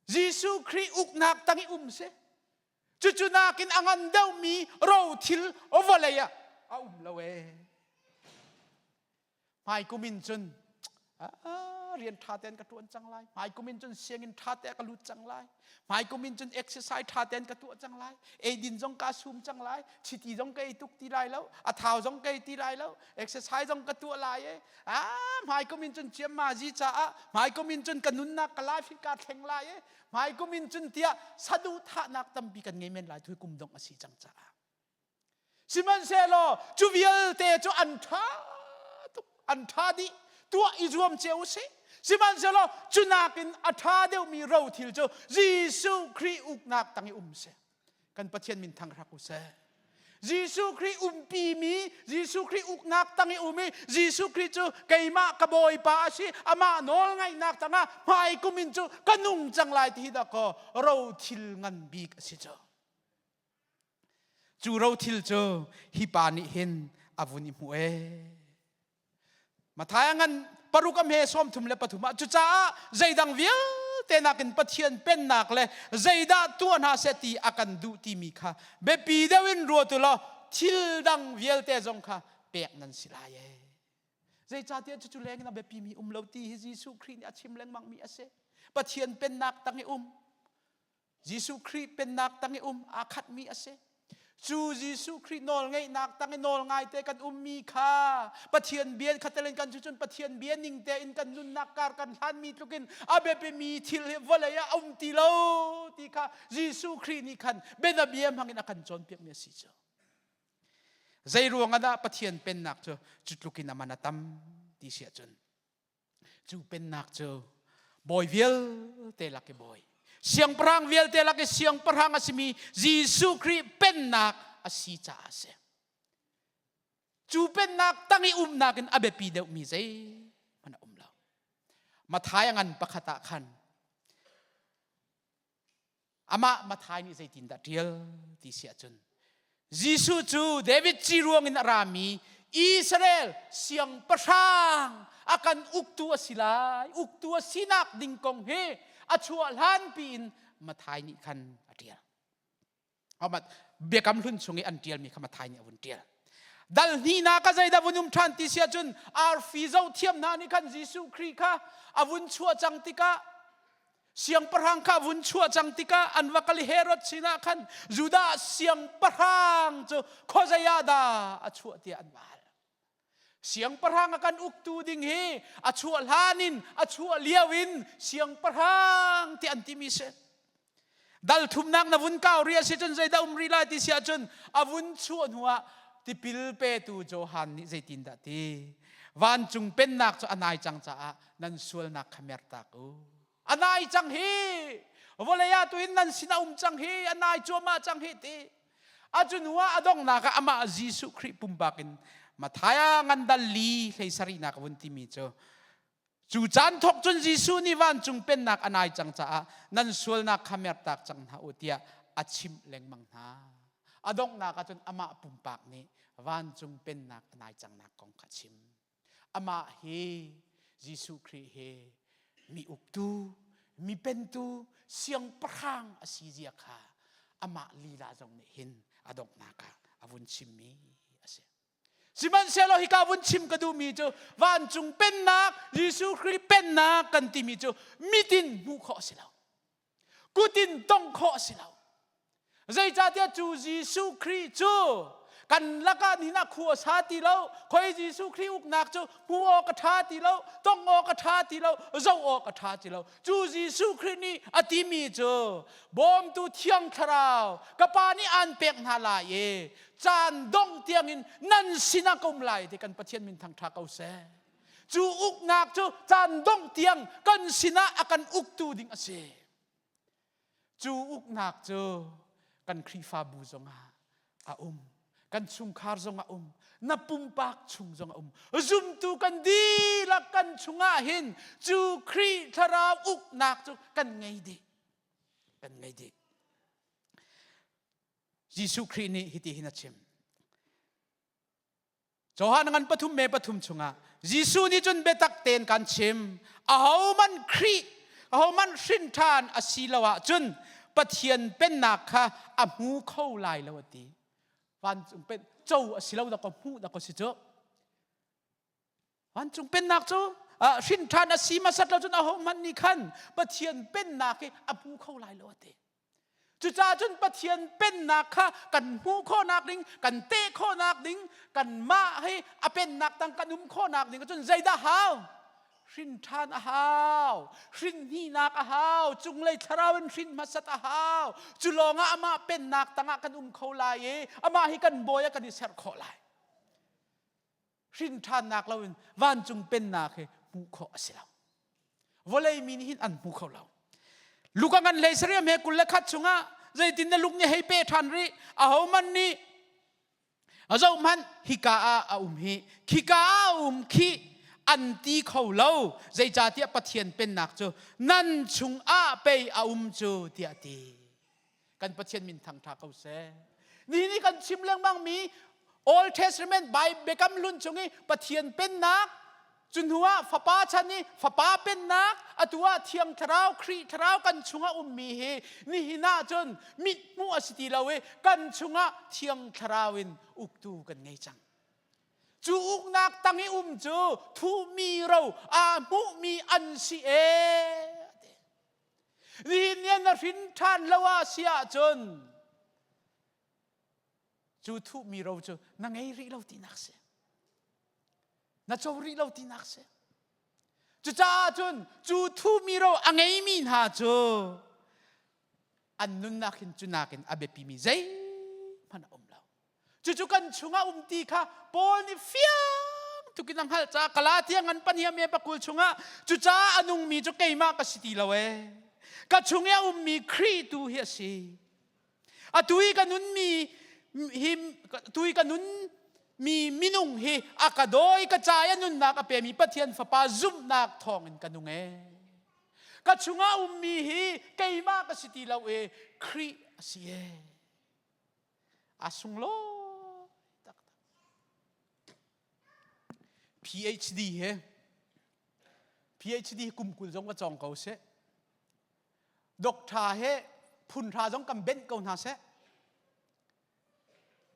Jesuh Khrih uknak tang i um si. Cucu nakin a ngan deuhmi rothil vawlei ah a um lo ee. Hmai kum in cun rian ṭha tein ka ṭuan cang lai. Hmai kum in cun sianginn ṭha te ka lut cang lai. Hmai kum in cun exercise ṭha tein ka tuah cang lai. Eidin zong ka sum cang lai. Chiti zong ka ei tuk ti lai lo. A thau zong ka ei ti lai lo. Exercise zong ka tuah lai e. Ah, hmai kum in cun ciammazi caah hmai kum in cun ka nunnak ka life hi kaa thleng lai e. Hmai kum in cun tiah saduhthahnak tampi kan ngei men lai thui kum dongh a si cang caah. Sihmanhsehlaw cu vialte cu an ṭha tuk, an ṭha dih. Tuah i zuam cio u sih. Sihmanhsehlaw cu nakin a ṭha deuhmi rothil cu Jesuh Khrih uknak tang i um seh. Kan Pathian min thang hrak u seh. Jesuh Khrih umpimi, Jesuh Khrih uknak tang i um i Jesuh Khrih cu keimah ka Bawipa a si, amah nawl ngaihnak tangah hmai kum in cu ka nung cang lai ti hi dakaw rothil ngan bik a si cu. Cu rothil cu hi pa nih hin a vun i hmuh ee. Matthai ngan paruk a hme 33 ah cucaah zeidang vialte nakin Pathian pennak le zeidah tuah hna seh ti a kan duh timi kha biapi deuh in ruat u law thil dang vialte zong kha pek nan si lai ee. Zeicahtiah cucu leng in a biapimi um lo ti hi Jesuh Khrih nih a chim lengmangmi a si. Pathian pennak tang i um Jesuh Khrih pennak tang i um aa khatmi a si. Cu Jesuh Khrih nawlngeihnak tang i nawl ngaite kan ummi kha Pathian bia khatelen kan cu cun Pathian bia ning tein kan nunnak kar kan hlanmi tlukin a biapimi thil hi vawlei ah a um ti lo ti kha Jesuh Khrih nih khan bianabia hmangin a kan cawnpiakmi a si cu. Zei ruang ah dah Pathian pennak cu cu tlukin a man a tam ti si ahcun Cu pennak cu bawi vialte lak i bawi, siangpahrang vialte lak i siangpahrang a simi Jesuh Khrih pennak a si caah a si. Cu pennak tang i umnak in a biapi deuhmi zeihmanh a um lo. Matthai a ngan pakhat ah khan Amah Matthai nih zeitindah ṭial ti si ahcun Jesuh cu David ci ruangin a rami Israel siangpahrang a kan uktu a si lai uktu a sinak ding kong hi a chuah hlanpi in Matthai nih khan a ṭial. Biakam hlun chung i an ṭialmi kha Matthai nih a vun ṭial. Dal hnihnak ah zeidah vun um ṭhan ti si ahcun arfi zohthiam hna nih khan Jesuh Khrih kha a vun chuah cang tikah Siangpahrang kha vun chuah cang tikah an va kal i Herod sinah khan Judah siangpahrang cu khuazei ah dah a chuah tiah an va hal. Siangpahrang a kan uktu ding hi a chuah hlan in a chuah lio in siangpahrang ti an timi si. Dal thumnak na vun kau rih a si cun zeidah um rih lai ti si ahcun a vun chuah hnuah tipil petu Johan nih zeitindah ti vancung pennak cu a nai cang caah nan sualnak kha mertak u. A nai cang hi vawlei ah tuhin nan sinah um cang hi a nai cuahmah cang hi ti a cu hnu ah a donghnak ah amah Jesuh Khrih pumpak in Matthai ah ngandal li hlei sarihnak a vun timi cu cu caan thawk cun Jesuh nih vancung pennak a nai cang caah nan sualnak kha mertak cang hna u tiah a chimh lengmang hna a donghnak ah cun amah pumpak nih vancung pennak a nai cangnak kong kha chim Amah hi Jesuh Khrih hi mi uktu, mi pentu, siangpahrang a si zia kha amah lila zong nih hin a donghnak ah a vun chimmi a si. Sihmanhsehlaw hika vun chim ka duhmi cu vancung pennak, Jesuh Khrih pennak kan timi cu mitin hmuh khawh a si lo. Kut in tongh khawh a si lo. Zeicahtiah cu Jesuh Khrih cu kan lakah nihin ah khua sa ti lo. Khoi Jesuh Khrih uknak cu hmuh awk a ṭha ti lo, tongh awk a ṭha ti lo, zoh awk a ṭha ti lo. Cu Jesuh Khrih nih a timi cu bawmtu Thiang Thlarau ka Pa nih aan pek hna lai i caan dongh tiangin nan sinah ka um lai ti kan Pathian min thangṭha ko seh. Cu uknak cu caan dongh tiang kan sinah a kan uktu ding a si. Cu uknak cu kan Khrihfabu zongah a um. Kan chungkhar zongah um. Na pumpak chung zongah um. Zumtu kan dihlak kan chungah hin cu Khrih Thlarau uknak cu kan ngei dih. Kan ngei dih. Jesuh Khrih nih hiti hin a chim. Johan ngan pathum me pathum chungah Jesuh nih cun biatak tein kan chim ahoman Khrih ahoman hrin ṭhan a si lo ahcun Pathian pennak kha a hmu kho lai lo a ti. Vancung pen co a si lo da ko hmuh da ko si cu. Vancung pennak cu hrin ṭhan a si hmasat lo cun ahohmanh nih khan Pathian pennak hi a hmu kho lai lo a ti. Cucaah cun Pathian pennak kha kan hmuh khawhnak ding, kan teh khawhnak ding, kanmah hi a pennak tang kan um khawhnak ding cun zeidah hau? Hrin ṭhan a hau, hrin hnihnak a hau, cunglei thlarau in hrin hmasat a hau. Cu lawngah amah pennak tangah kan um kho lai i amah hi kan bawi ah kan i serh khawh lai. Hrin ṭhannak loin vancung pennak hi hmuh khawh a si lo. Vawlei mi nih hin an hmu kho lo. Luka ngan hlei sariam he 21 chungah zeitin na luk nih hei pe ṭhan rih ahoman nih zohhmanh hika ah a um hi khika ah a um khi an ti kho lo zeicahtiah Pathian pennak cu nan chungah pei a um cu tiah ti kan Pathian min thangṭha ko seh. Ni nih kan chim lengmang mi Old Testament Bible Biakam Hlun chung i Pathian pennak cu hnu ah Fapa chan i Fapa pennak atu ah Thiang Thlarau Khrih Thlarau kan chungah ummi hi nihin ah cun mit hmuh a si ti lo i kan chungah Thiang Thlarau in uktu kan ngei cang. Cu uknak tang i um cu thuhmi ro aa hmuhmi an si ee. Nihin ni na hrin ṭhan lo ah si ahcun cu thuhmi ro cu na ngei rih lo tinak si. Na co rih lo tinak si. Cucaah cun cu thuhmi ro a ngeimi hna cu an nunnak hin cu nakin a biapimi zeihmanh a um lo. Cucu kan chungah um ti kha Paul nih fiang tukin a hngalh caah Galatia ngan pahnih me pakul chungah cucaah a nungmi cu keimah ka si ti lo ee. Ka chung i a ummi Khrih tu hi a si. Atu i ka nunmi hi tu i ka nun mi minung hi a ka dawi ka ca i a nunnak a pemi Pathian Fapa zumhnak thawngin ka nung ee. Ka chungah ummi hi keimah ka si ti lo ee Khrih a si ee. A sunglawi taktak. PhD he PhD kum 20 zong ka cawng ko seh. Doctor he phun hra zong kan benh ko hna seh.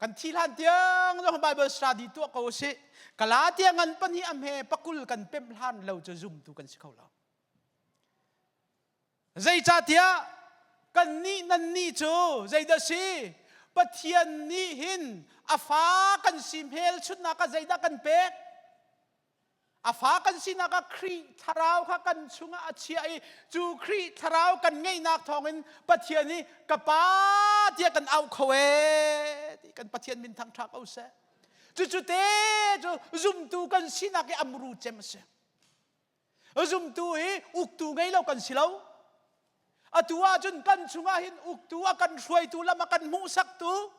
Kan thi hlan tiang zong Bible study tuah ko sih. Kala tiang an pahnih am he pakul kan pemh hlan lo cu zumtu kan si kho lo. Zeicahtiah kannih nannih cu zeidah si? Pathian nih hin a fa kan si hmelchunhnak ah zeidah kan pek? A fa kan sinak ah Khrih Thlarau kha kan chungah a chiah i cu Khrih Thlarau kan ngeihnak thawngin Pathian nih ka Pa tiah kan auh kho ee ti kan Pathian min thangṭha ko seh. Cucu te cu zumtu kan sinak i amru cem a si. Zumtu hi uktu ngei lo kan si lo. Atu ahcun kan chungah hin uktu a kan hruaitu lam a kan hmuhsaktu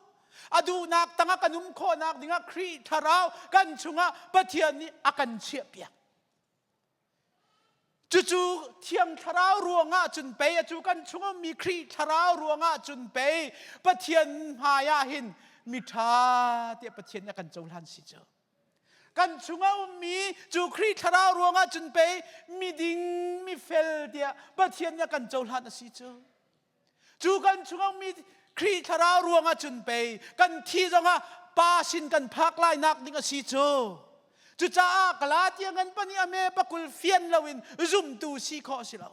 a duhnak tangah kan um khawhnak dingah Khrih Thlarau kan chungah Pathian nih a kan chiahpiak. Cucu Thiang Thlarau ruangah cun pei atu kan chung ummi Khrih Thlarau ruangah cun pei Pathian hmai ah hin miṭha tiah Pathian nih a kan cohlan si cu. Kan chungah ummi cu Khrih Thlarau ruangah cun pei miding mifel tiah Pathian nih a kan cohlan a si cu. Cu kan chungah ummi Khrih Thlarau ruangah cun pei kan thi zongah Pa sin kan phak lai nak ding a si cu. Cucaah Galatia ngan pahnih a me pakul fian loin zumtu si khawh a si lo.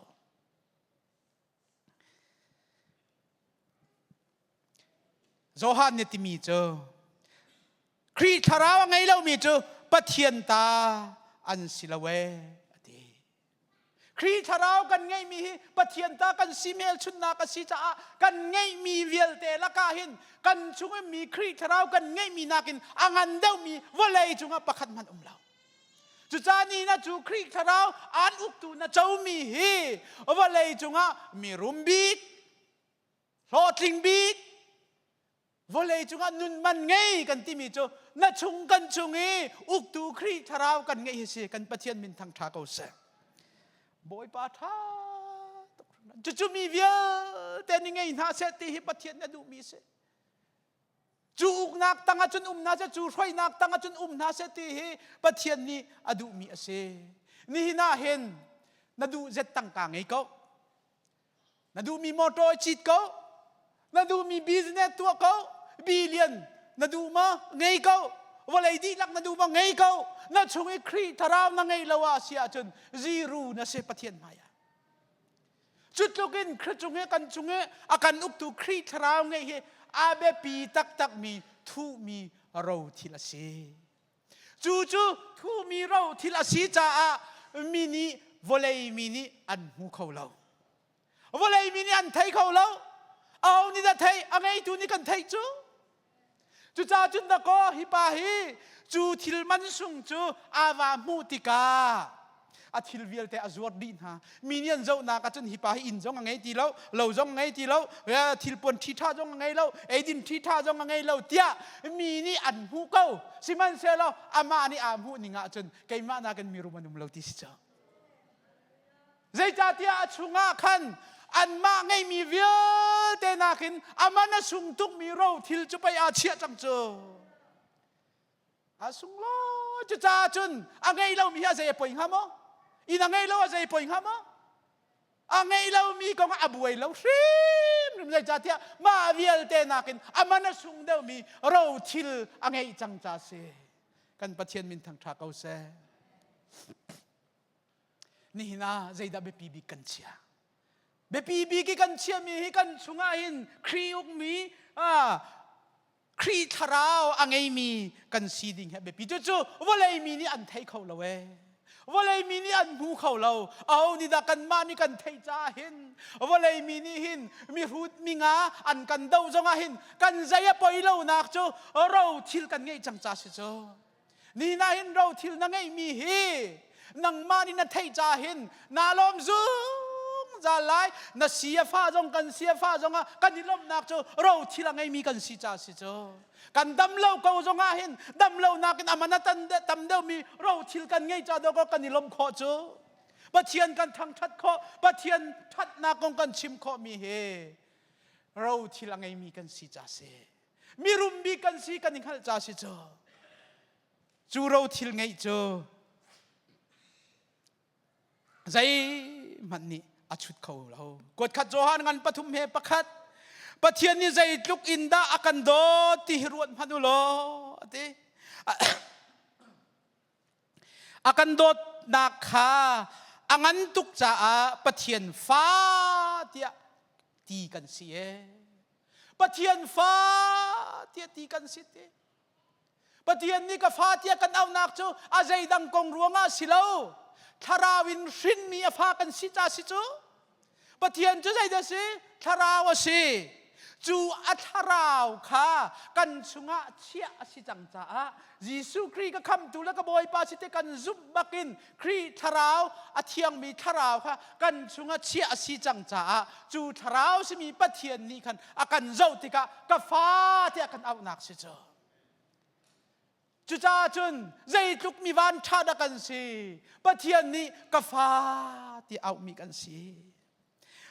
Johan nih timi cu Khrih thlarau a ngei lomi cu Pathian ta an si lo ee a ti. Khrih thlarau kan ngeihmi hi Pathian ta kan si hmelchunhnak a si caah kan ngeihmi vialte lakah hin kan chung mi Khrih thlarau kan ngeihmi nakin a ngan deuhmi vawlei cungah pakhat hmanh um lo. Cucaah ni na cu Khrih thlarau aan uktu na comi hi vawlei cungah mirum bik, hlawhtling bik, vawlei cungah nun man ngei kan timi cu na chung kan chung i uktu Khrih thlarau kan ngeih hi si kan Pathian min thangṭha ko seh. Bawipa ṭha tuk cucu mi vialte nih ngei hna seh ti hi Pathian na duhmi si. Cu uknak tangah cun um hna seh, cu hruainak tangah cun um hna seh ti hi Pathian nih a duhmi a si. Nihin ah hin na duh zet tangka ngei ko. Na duhmi motor cit ko. Na duhmi business tuah ko. Billion na duh ma ngei ko. Vawlei dihlak na duh ma ngei ko. Na chung i Khrih thlarau na ngei lo ah si ahcun zero na si Pathian hmai ah. Cu tluk in Khrih cung i kan cung i a kan uktu Khrih thlarau ngeih hi a biapi taktakmi thuhmi ro thil a si. Cu cu thuhmi ro thil a si caah mi nih vawlei mi nih an hmu kho lo. Vawlei mi nih an thei kho lo. Aho nih dah thei? A ngeitu nih kan theih cu. Cucaah cun dakaw hi pa hi cu thil man sung cu aa va hmuh tikah a thil vialte a zuar dih hna. Mi nih an zohnak ah cun hi pa hi inn zong a ngei ti lo, lo zong a ngei ti lo, thilpuan ṭhi ṭha zong a ngei lo, eidin ṭhi ṭha zong a ngei lo tiah mi nih an hmuh ko. Sihmanhsehlaw amah nih aa hmuh ning ah cun keimah nakin mirum an um lo ti si cu. Zeicahtiah a chungah khan anmah ngeihmi vialte nakin a man a sung tukmi ro thil cu pei aa chiah cang cu. A sunglawi cucaah cun a ngei lomi hi a zei a poi hnga maw? Inn a ngei lo a zei poi hnga maw? A ngei lomi kong ah a buai lo hrimhrim zeicahtiah mah vialte nakin a man a sung deuhmi ro thil a ngeih cang ca si. Kan Pathian min thangṭha ko seh. Nihin ah zeidah biapi bik kan chia? Biapi bik i kan chiami hi kan chungah hin Khrih ukmi Khrih thlarau a ngeimi kan si ding hi a biapi. Cucu vawlei mi nih an thei kho lo ee. Vawlei mi nih an hmu kho lo. Aho nih dah kanmah nih kan theih caah hin vawlei mi nih hin mihrut minga an kan do zongah hin kan zei a poi lonak cu ro thil kan ngeih cang ca si cu. Ni na hin rothil na ngeihmi hi nangmah nih na theih ca hin naa lawm zungzal lai. Na si a fa zong kan si a fa zong ah kan i lawmhnak cu rothil a ngeimi kan si ca si cu. Kan dam lo ko zong ah hin dam lo nakin a man a tam deuhmi rothil kan ngei ca dawh kan i lawmh khawh cu. Pathian kan thangṭhat khawh, Pathian ṭhatnak kong kan chim khawhmi hi rothil a ngeimi kan si ca si. Mirum bik kan si kan i hngalh ca si cu. Cu ro thil ngeih cu zeihmanh nih a chut kho lo. Kuatkhat Johan ngan pathum he pakhat Pathian nih zeitluk in dah a kan dawt ti hi ruat hmanh u law a ti. A kan dawtnak kha a ngan tuk caah Pathian fa tiah ti kan si ee. Pathian fa tiah ti kan si ti. Pathian nih ka fa tiah kan auhnak cu a zeidang kong ruangah si lo. Thlarau in hrinmi a fa kan si ca si cu. Pathian cu zeidah si? Thlarau a si. Cu a thlarau kha kan chungah chiah a si cang caah Jesuh Khrih ka khamtu le ka Bawipa si te kan zumh bakin Khrih thlarau a thiangmi thlarau kha kan chungah chiah a si cang caah cu thlarau simi Pathian nih khan a kan zoh tikah ka fa tiah kan auhnak si cu. Cucaah cun zeitluk mi van ṭha dah kan si. Pathian nih ka fa ti auhmi kan si.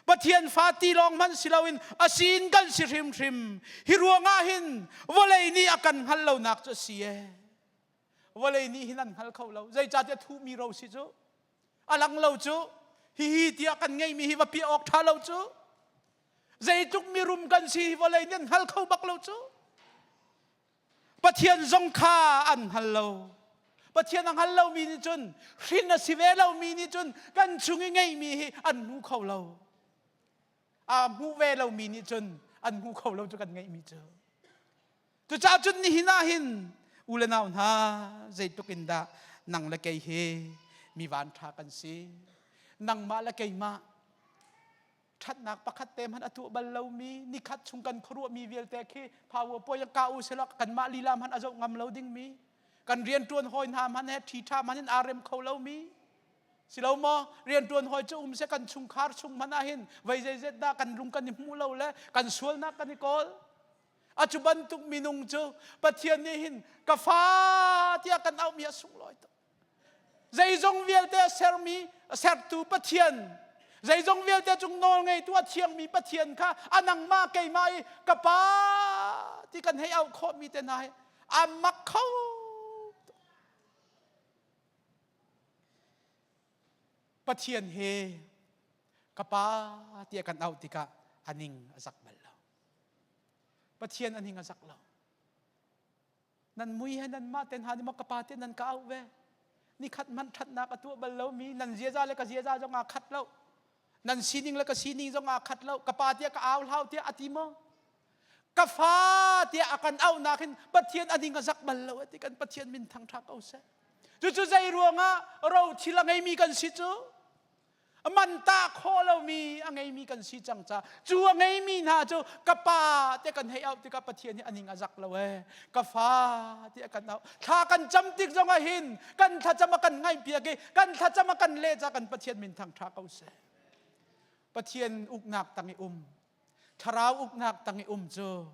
Pathian fa ti lawng hmanh si loin a sin kan si hrimhrim. Hi ruangah hin vawlei nih a kan hngal lonak cu a si ee. Vawlei nih hin an hngal kho lo. Zeicahtiah thuhmi ro si cu. A lang lo cu. Hihi tiah kan ngeihmi hi va piah awk ṭha lo cu. Zeitluk mirum kan si hi vawlei nih an hngal kho bak lo cu. Pathian zong kha an hngal lo. Pathian a hngal lomi nih cun hrin a si ve lomi nih cun kan chung i ngeihmi hi an hmu kho lo. A hmu ve lomi nih cun an hmu kho lo cu kan ngeihmi cu. Cucaah cun nihin ah hin u le nau hna zeitluk in dah nang le kei hi mi van ṭha kan si. Nangmah le keimah ṭhatnak pakhat te hmanh a tuah bal lomi nikhat chung kan khuaruahmi vialte khi powerpoint ka u selaw kanmah lila hmanh a zoh ngam lo dingmi kan rianṭuan hawi hna hmanh he ṭhi ṭha hmanh in aa rem kho lomi si lo maw rianṭuan hawi cu um seh kan chungkhar chung hmanh ah hin vei zeizet dah kan lung kan i hmuh lo le kan sualnak kan i kawl a cu bantuk minung cu Pathian nih hin ka fa tiah kan auhmi a sunglawi tuk zeizong vialte a sermi sertu Pathian zeizong vialte cung nawl ngeitu a thiangmi Pathian kha a nangmah keimah i ka pa ti kan hei auh khawhmi te hna hi a mak kho Pathian he ka pa tiah kan auh tikah a ning a zak bal lo. Pathian a ning a zak lo. Nan mui he nan mah ten ha ni maw ka pa te nan ka auh ve. Nikhat hmanh ṭhatnak a tuah bal lomi nan ziaza le ka ziaza zong aa khat lo. Nan sining le ka sining zong aa khat lo. Ka pa tiah ka au hlau tiah a ti maw? Ka fa tiah a kan auhnak hin Pathian a ning a zak bal lo ti kan Pathian min thangṭha ko seh. Cucu zei ruangah ro thil a ngeimi kan si cu? Man ta khawh lomi a ngeimi kan si cang ca cu a ngeimi hna cu ka pa te kan hei auh tikah Pathian hi a ning a zak lo ee ka fa tiah kan auh thla kan cam tik zongah hin kan thlacam a kan ngaihpiak i kan thlacam a kan leh ca kan Pathian min thangṭha ko seh Pathian uknak tang i um thlarau uknak tang i um cu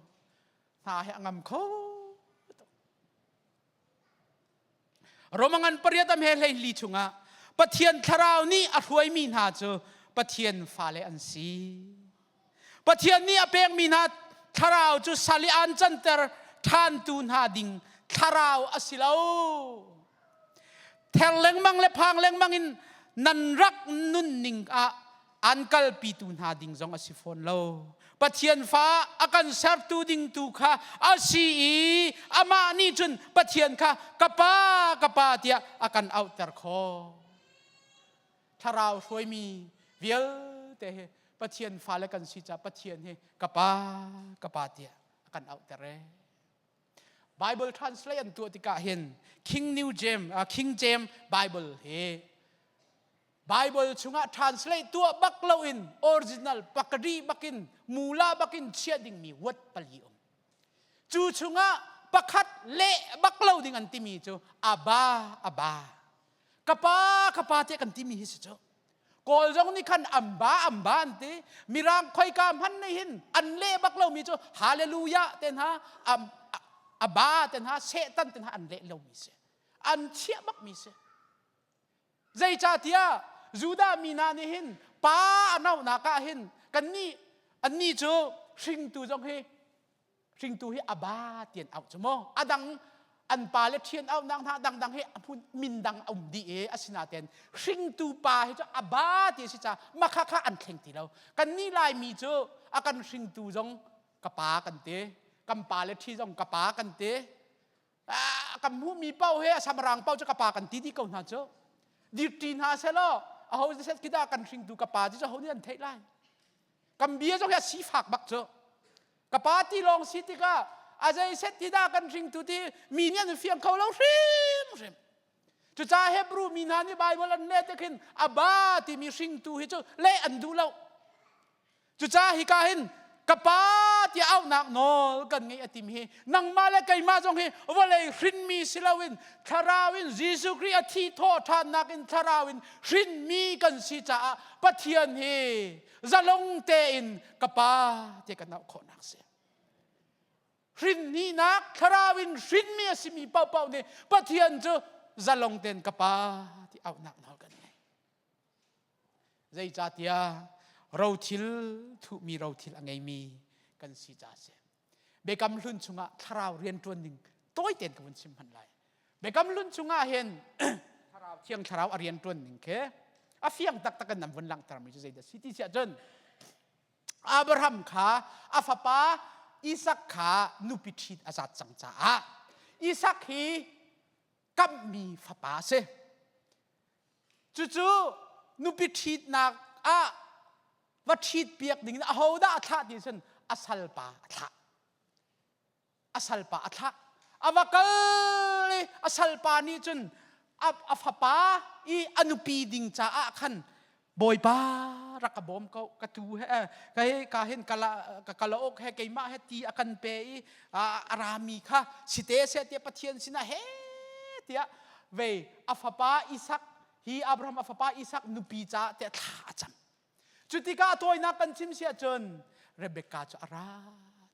hna he a ngam kho Romangan pariat am he hleihli chungah Pathian thlarau nih a hruaimi hna cu Pathian fale an si. Pathian nih a pekmi hna thlarau cu sal i aan canter ṭhantu hna ding thlarau a si lo. Ther lengmang le phang lengmang in nan rak nunning ah an kalpitu hna ding zong a si fawn lo. Pathian fa a kan sertu ding tu kha a si i amah nih cun Pathian kha ka pa ka pa tiah a kan auhter khawh. Thlarau hruaimi vialte hi Pathian fale kan si caah Pathian hi ka pa ka pa tiah a kan auhter ee. Bible translate an tuah tikah hin King New James uh, King James Bible hi Bible chungah translate tuah bak loin original pakari bakin mula bakin chiah dingmi word pali um. Cu chungah pakhat leh bak lo ding an timi cu aba aba. Kapa kapa te kan timi hi si cu. Kawl zong nih khan amba amba an ti. Mirang khoika hman nih hin an leh bak lomi cu hallelujah te hna aba te hna satan te hna an leh lomi si. An chiah bakmi si. Zeicahtiah Judah mi hna nih hin pa a naunak ah hin kannih annih cu hringtu zong hi hringtu hi aba tian auh cu maw adang an pa le ṭhian auhnak hna dangdang hi a min dang a um dih i asinain hringtu pa hi cu aba ti a si caah makha kha an thleng ti lo kannih Laimi cu a kan hringtu zong ka pa kan ti kan pa le ṭhi zong ka pa kan ti kan hmuhmi paoh he a samarang paoh cu ka pa kan ti dih ko hna cu dirṭi hna selaw aho set khi dah kan hringtu ka pa ti cu aho nih an theih lai kan bia zong hi a sifak bak cu ka pa ti lawng si tikah a zei set ti dah kan hringtu ti mi nih an fiang kho lo hrim hrim cucaah Hebrew mi hna nih Bible an leh tik hin aba timi hringtu hi cu leh an duh lo Cucaah hika hin ka pa tiah auhnak nawl kan ngeih a tim hi nangmah le keimah zong hi vawlei hrinmi si loin thlarau in Jesuh Khrih a thi thawh ṭhannak in thlarau in hrinmi kan si caah Pathian hi zalong tein ka pa tiah kan auh khawhnak si. Hrin hnihnak thlarau in hrinmi a simi paohpaoh nih Pathian cu zalong tein ka pa ti auhnak nawl kan ngei. Zeicahtiah rothil thuhmi rothil a ngeimi kan si caah a si. Biakam hlun chungah thlarau rianṭuan ning tawi tein ka vun chim hmanh lai. Biakam hlun chungah hin thlarau thiang thlarau a rianṭuan ning khi a fiang taktak in nan vun langhtermi cu zeidah si ti siah cun Abraham kha a fapa Isak kha nupi ṭhit a zat cang caah Isak hi kamhmi fapa a si. Cucu nupi ṭhitnak ah va ṭhitpiak dingin ahodah a thlah ti cun a salpa a thlah. A salpa a thlah. A va kal i a salpa nih cun a fapa i a nupi ding caah khan Bawipa rak ka bawm ko ka tu he kai ka hin kala ka kalauk he keimah he ti a kan pe i a rami kha site seh tiah Pathian sinah he tiah vei a fapa Isak hi Abraham a fapa Isak nupi caah tiah thla a cam. Cu tikah a tawinak kan chim si ahcun Rebecca cu a ra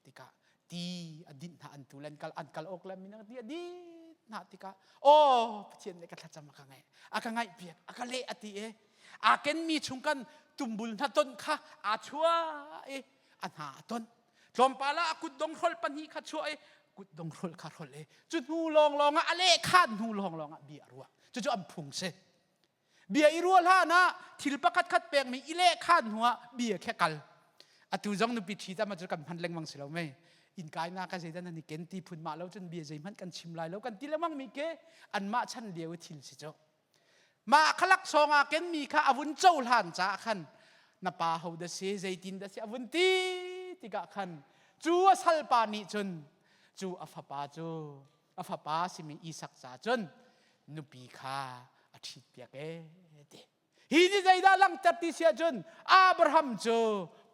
tikah ti a dinh hna an tu le an kal an kal awk le minang ti a dinh hna tikah aw Pathian nih ka thlacam a ka ngaih a ka ngaih piak a ka leh a ti i aa kenmi chung kan tumbul hna ton kha aa chuah i a hna a ton tlawmpal ah a kutdong hrolh pahnih kha chuah i kutdong hrolh kha hrolh i cu hnu lawnglawng ah a lehkhan hnu lawnglawng ah bia a ruah cucu an phung si Bia i ruah hlan ah thil pakhat khat pekmi i lehkhan hnu ah bia khe kal. Atu zong nupi ṭhi tam cu kan hman lengmang si lo mei. Inn kainak ka zeidah nan i ken ti phun mah lo cun bia zeihmanh kan chim lai lo kan ti lengmang mi ke anmah chan lio i thil si cu. Mah khalak sawng ah kenmi kha a vun cohlan caah khan na pa ho dah si zeitin dah si a vun ti tikah khan cu a salpa nih cun cu a fapa cu a fapa simi Isak ca cun nupi kha a ṭhitpiak ee ti. Hi nih zeidah langhter ti si ahcun Abraham cu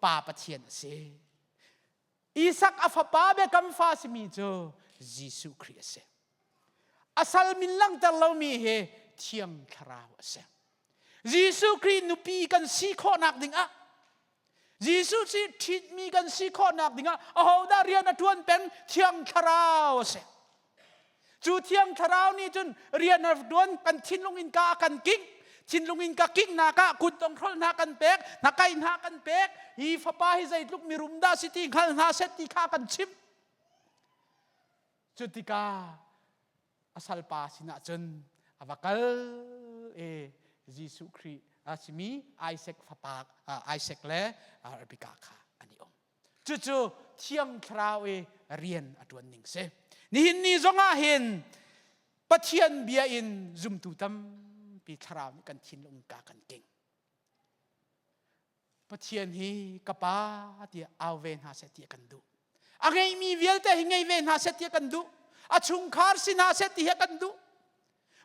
pa Pathian a si. Isak a fapa biakam fa simi cu Jesuh Khrih a si. A sal min langhter lomi hi Thiang Thlarau a si. Jesuh Khrih nupi kan si khawhnak dingah Jesuh si ṭhitmi kan si khawhnak dingah ahodah rian a ṭuan peng Thiang Thlarau a si. Cu Thiang Thlarau nih cun rian a ṭuan kan thinlung in ka a kan kingh thinlung in ka kinghnak ah kut hrolh hna kan pek hna kai hna kan pek hi fapa hi zeitluk mirum dah si ti hngal hna set ti kha kan chimh cu tikah a salpa sinah cun a va kal i Jesuh Khrih a simi Isaac fapa Isaac le Rebekah kha an i um. Cucu Thiang Thlarau i rian a ṭuan ning si. Nihin ni zongah hin Pathian bia in zumtu tampi thlarau nih kan thinlung ka kan keng. Pathian hi ka pa tiah au ve hna seh ti kan duh. A ngeimi vialte hi ngei ve hna seh ti kan duh. A chungkhar si hna seh ti hi kan duh.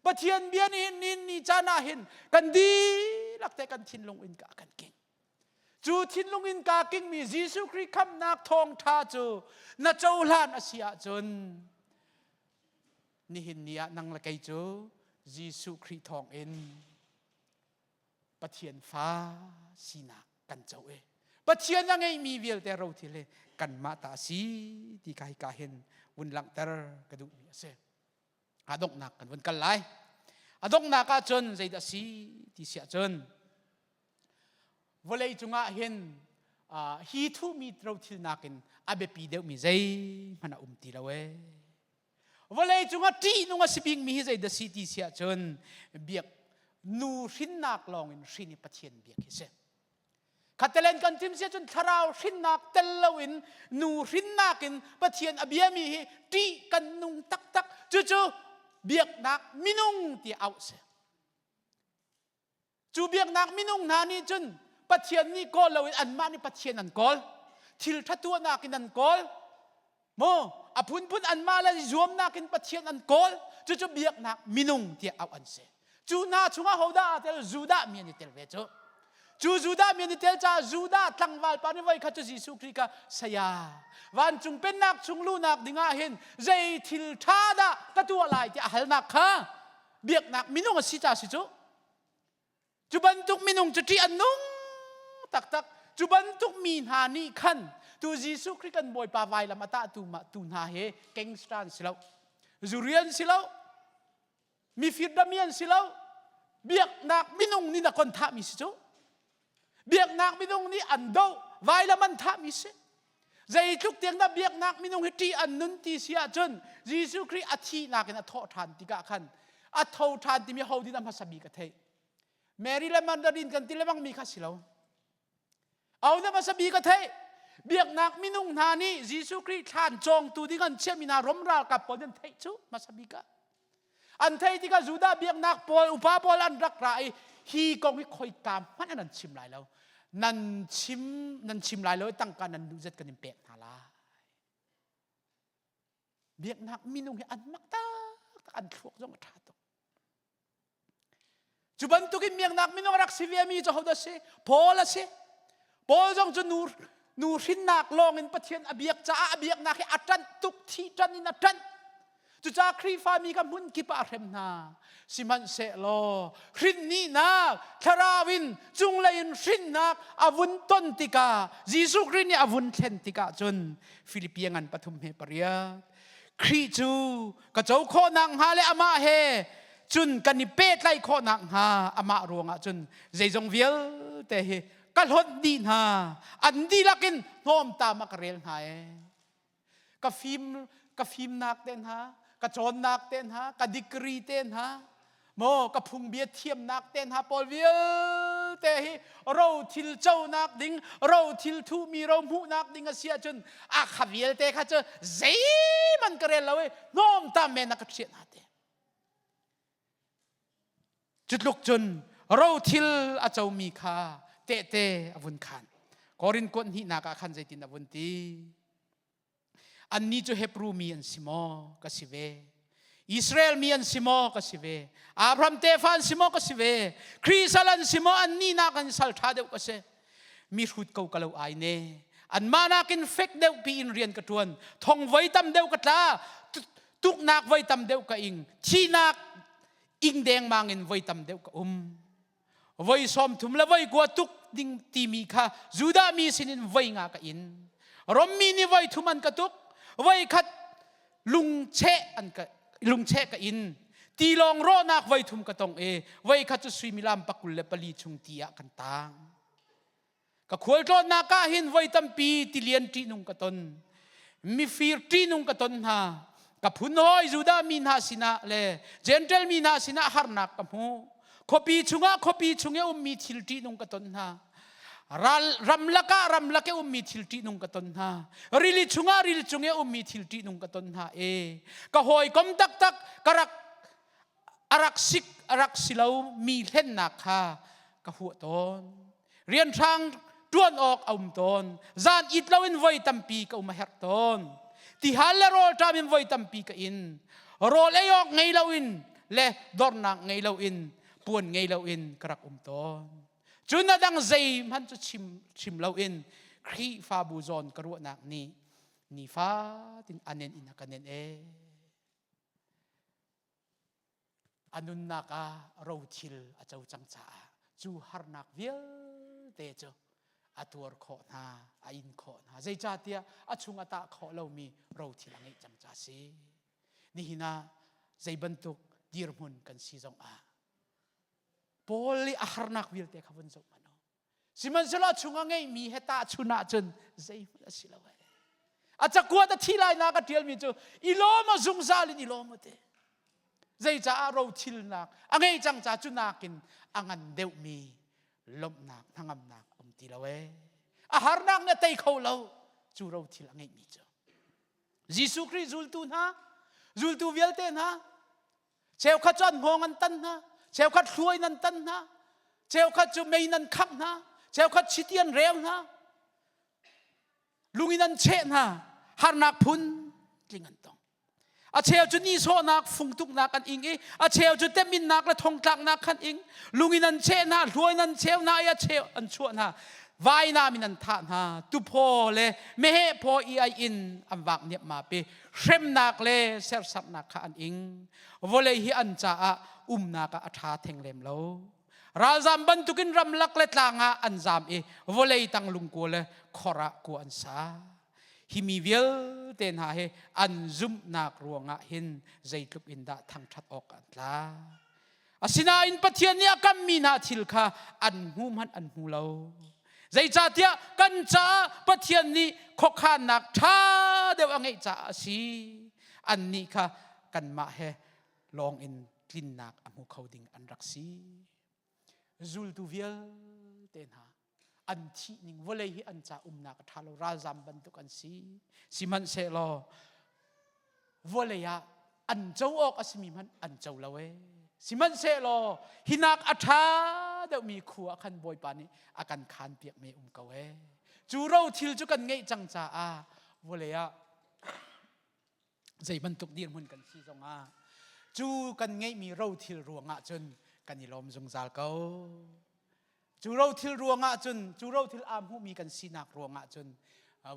Pathian bia nih hin ni caan ah hin kan dihlak te kan thinlung in ka kan king. Cu thinlung in ka kingmi Jesuh Khrih khamhnak thawngṭha cu na cohlan a si ahcun nihin ni ah nang le kei cu Jesuh Khrih thawngin Pathian fa sinak kan co i Pathian a ngeimi vialte rothil hi kanmah ta a si ti kha hika hin vun langhter ka duhmi a si. A donghnak kan vun kal lai. A donghnak ah cun zeidah si ti si ahcun vawlei cungah hin hi thuhmi rothil nakin a biapi deuhmi zeihmanh a um ti lo ee. Vawlei cungah ṭihnung a si bikmi hi zeidah si ti si ahcun biak nu hrinnak lawngin hrin i Pathian biak hi si. Khatelen kan chim si ahcun thlarau hrinnak tel loin nu hrinnak in Pathian a biami hi ṭih kan nung taktak. Cucu biaknak minung ti auh si. Cu biaknak minung hna nih cun Pathian nih kawl loin anmah nih Pathian an kawl. Thil ṭha tuahnak in an kawl. Maw a phunphun anmah le zuamnak in Pathian an kawl. Cucu biaknak minung tiah auh an si. Cu hna chungah hodah aa tel? Judah mi an i tel ve cu. Cu Judah mi an i tel caah Judah tlangval pa nih voi khat cu Jesuh Khrih kha saya vancung pennak chung luhnak dingah hin zei thil ṭha dah ka tuah lai tiah a halnak kha biaknak minung a si ca si cu cu bantuk minung cu ṭih an nung taktak cu bantuk mi hna nih khan tu Jesuh Khrih kan Bawipa vailam a tah tu ma tu hna he gangster an si lo zurian si lo mifir dami an si lo biaknak minung nih na kon thahmi si cu Biaknak minung nih an doh, vailam an thahmi si. Zeitluk tiang dah biaknak minung hi ṭih an nun ti si ahcun Jesuh Khrih a thihnak in a thawh ṭhan tikah khan a tho ṭhan timi ho din a hmasa bik a theih. Mary le Magdalene kan ti lengmang mi kha si lo. Au na hmasa bik a theih. Biaknak minung hna nih Jesuh Khrih thlan cawngtu ding an chiahmi hna Rom ralkap pawl an theih cu hmasa bik ah. An theih tikah Judah biaknak pawl upa pawl an rak ra i hi kong hi khoika hmanh an chim lai lo. Nan chim nan chim lai lo i tangka nan duh zat kan in pek hna lai. Biaknak minung hi an mak taktak an thluak zong a ṭha tuk. Cu bantukin miaknak minung a rak si ve mi cu hodah si? Paul a si. Paul zong cu nu nu hrinnak lawng in Pathian a biak caah a biaknak hi a ṭanh tuk thi ṭan in a ṭanh. Cucaah Khrihfa mi kha hmun kip ah a hrem hna. Sihmanhsehlaw hrinhnihnak thlarau in cunglei in hrinnak a vun ton tikah Jesuh Khrih nih a vun thlen tikah cun Filipi ngan 3:8 Khrih cu ka co khawh nakhnga le amah he cun kan i pehtlaih khawh nakhnga amah ruangah cun zeizong vialte hi ka hlonh dih hna an dihlak in hnawmtam ah ka rel hna ee ka fim ka fimnak te hna ka cawnnak te hna ka degree te hna Maw ka phungbia thiamnak te hna pawl vialte hi ro thil conak ding, ro thil thuhmi ro hmuhnak ding a si ahcun a kha vialte kha cu zeihmanh ka rel lo i hnawmtam men a ka ṭhiah hna te. Cutluk cun ro thil a comi kha tehte a vun khan. Korin kuat hnihnak ah khan zeitin a vun ti? Annih cu Hebru mi an si maw? Ka si ve. Israel mi an si maw? Ka si ve. Abraham tefa an si maw? Ka si ve. Khrih sal an si maw? Annih nak an sal ṭha deuh ka si. Mi hrut ko ka lo ai ne. Anmah nakin fek deuh piin rian ka ṭuan. Thong voi tam deuh ka tla. Tuknak voi tam deuh ka ing. Thihnak ing dengmang in voi tam deuh ka um. Voi 30 le voi kua tuk ding timi kha Judah mi sinin voi nga ka in. Rom mi nih voi thum an ka tuk. Voi khat lungcheh an ka lungcheh ka in. Tilawng rawhnak voi thum ka tong i voi khat cu suimilam 24 chung ti ah kan tang. Ka khualtlawnnak ah hin voi tampi tilian ṭihnung ka ton. Mifir ṭihnung ka ton hna. Ka phun hawi Judah mi hna sinah le Jentail mi hna sinah harnak ka hmu. Khuapi chungah khuapi chung i ummi thil ṭihnung ka ton hna. Ral ramlak ah ramlak i ummi thil ṭihnung ka ton hna. Rili chungah rili cung i ummi thil ṭihnung ka ton hna. E ka hawikom taktak ka rak a rak sik a rak si lo mi hlennak kha ka huah tawn rianhrang ṭuan awk a um tawn zan it loin voi tampi ka um a herh tawn tihal le rawlṭam in voi tampi ka in rawl ei awk ngei loin le dornak ngei loin puan ngei loin ka rak um tawn cun a dang zeihmanh cu chim chim loin Khrihfabu zawn ka ruahnak nih nifatin anen in a ka nen ee A nunnak ah rothil a co cang caah cu harnak vialte cu a tuar khawh hna, a in khawh hna. Zeicahtiah a chung a tah khawh lomi rothil a ngeih cang ca si. Nihin ah zei bantuk dirhmun kan si zong ah Paul i a harnak vialte kha vun zoh hmanh u. Sihmanhsehlaw a chung a ngeihmi he tahchun ahcun zeihmanh a si lo. A cakuat a thi lainak a ṭialmi cu i lawm a zungzal in i lawm a ti. Zeicaah rothilnak a ngei cang ca cu nakin a ngan deuhmi lawmhnak hnangamnak um ti lo ee. A harnak nih a tei kho lo cu rothil a ngeihmi cu. Jesuh Khrih zultu hna, zultu vialte hna, Cheukhat cu an hngawng an tan hna, cheukhat hluai nan tan hna, cheukhat cu mei nan khangh hna, cheukhat chiti an reu hna, lung in an cheh hna, harnak phun tling an tong. A cheu cu nihsawhnak, fungtuknak an ing i a cheu cu teminnak le thongtlaknak khan ing. Lung in an cheh hna, hluai in an cheu hna i a cheu an chuah hna. Vainam in an thah hna, tuphaw le meheh phaw i ai in an vak niapmap i hremnak le serhsatnak kha an ing. Vawlei hi an caah umnak ah a ṭha theng lem lo. Ralzam bantukin ramlak le tlang ah an zam i vawlei tang lungkua le khor ah kua an sa. Hi mi vialte hna hi an zumhnak ruangah hin zeitluk in dah thangṭhat awk an tlak. Asinain Pathian nih a kammi hna thil kha an hmu hmanh an hmu lo. Zeicahtiah kan caah Pathian nih khuakhannak ṭha deuh a ngeih caah a si. Annih kha kanmah he lawng in tlinnak a hmu kho ding an rak si. Zultu vialte hna an thih ning vawlei hi an ca umnak a ṭha lo ralzam bantuk an si. Sihmanhsehlaw vawlei ah an co awk a simi hmanh an co lo ee. Sihmanhsehlaw hinak a ṭha deuhmi khua ah khan Bawipa nih a kan khaan piakmi um ko ee. Cu ro thil cu kan ngeih cang caah vawlei ah. Zei bantuk dirhmun kan si zongah cu kan ngeihmi rothil ruangah cun kan i lawm zungzal ko. Cu rothil ruangah cun, cu rothil aa hmuhmi kan sinak ruangah cun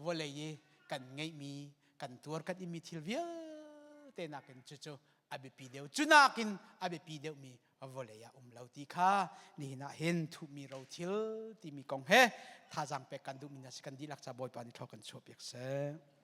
vawlei i kan ngeihmi, kan tuar kan inmi thil vialte nakin cucu a biapi deuh. Cu nakin a biapi deuhmi vawlei ah um lo ti kha nihin ah hin thuhmi rothil timi kong he thazaang pek kan duhmi hna si. Kan dihlak ca Bawipa nih thlawh kan chuahpiak seh.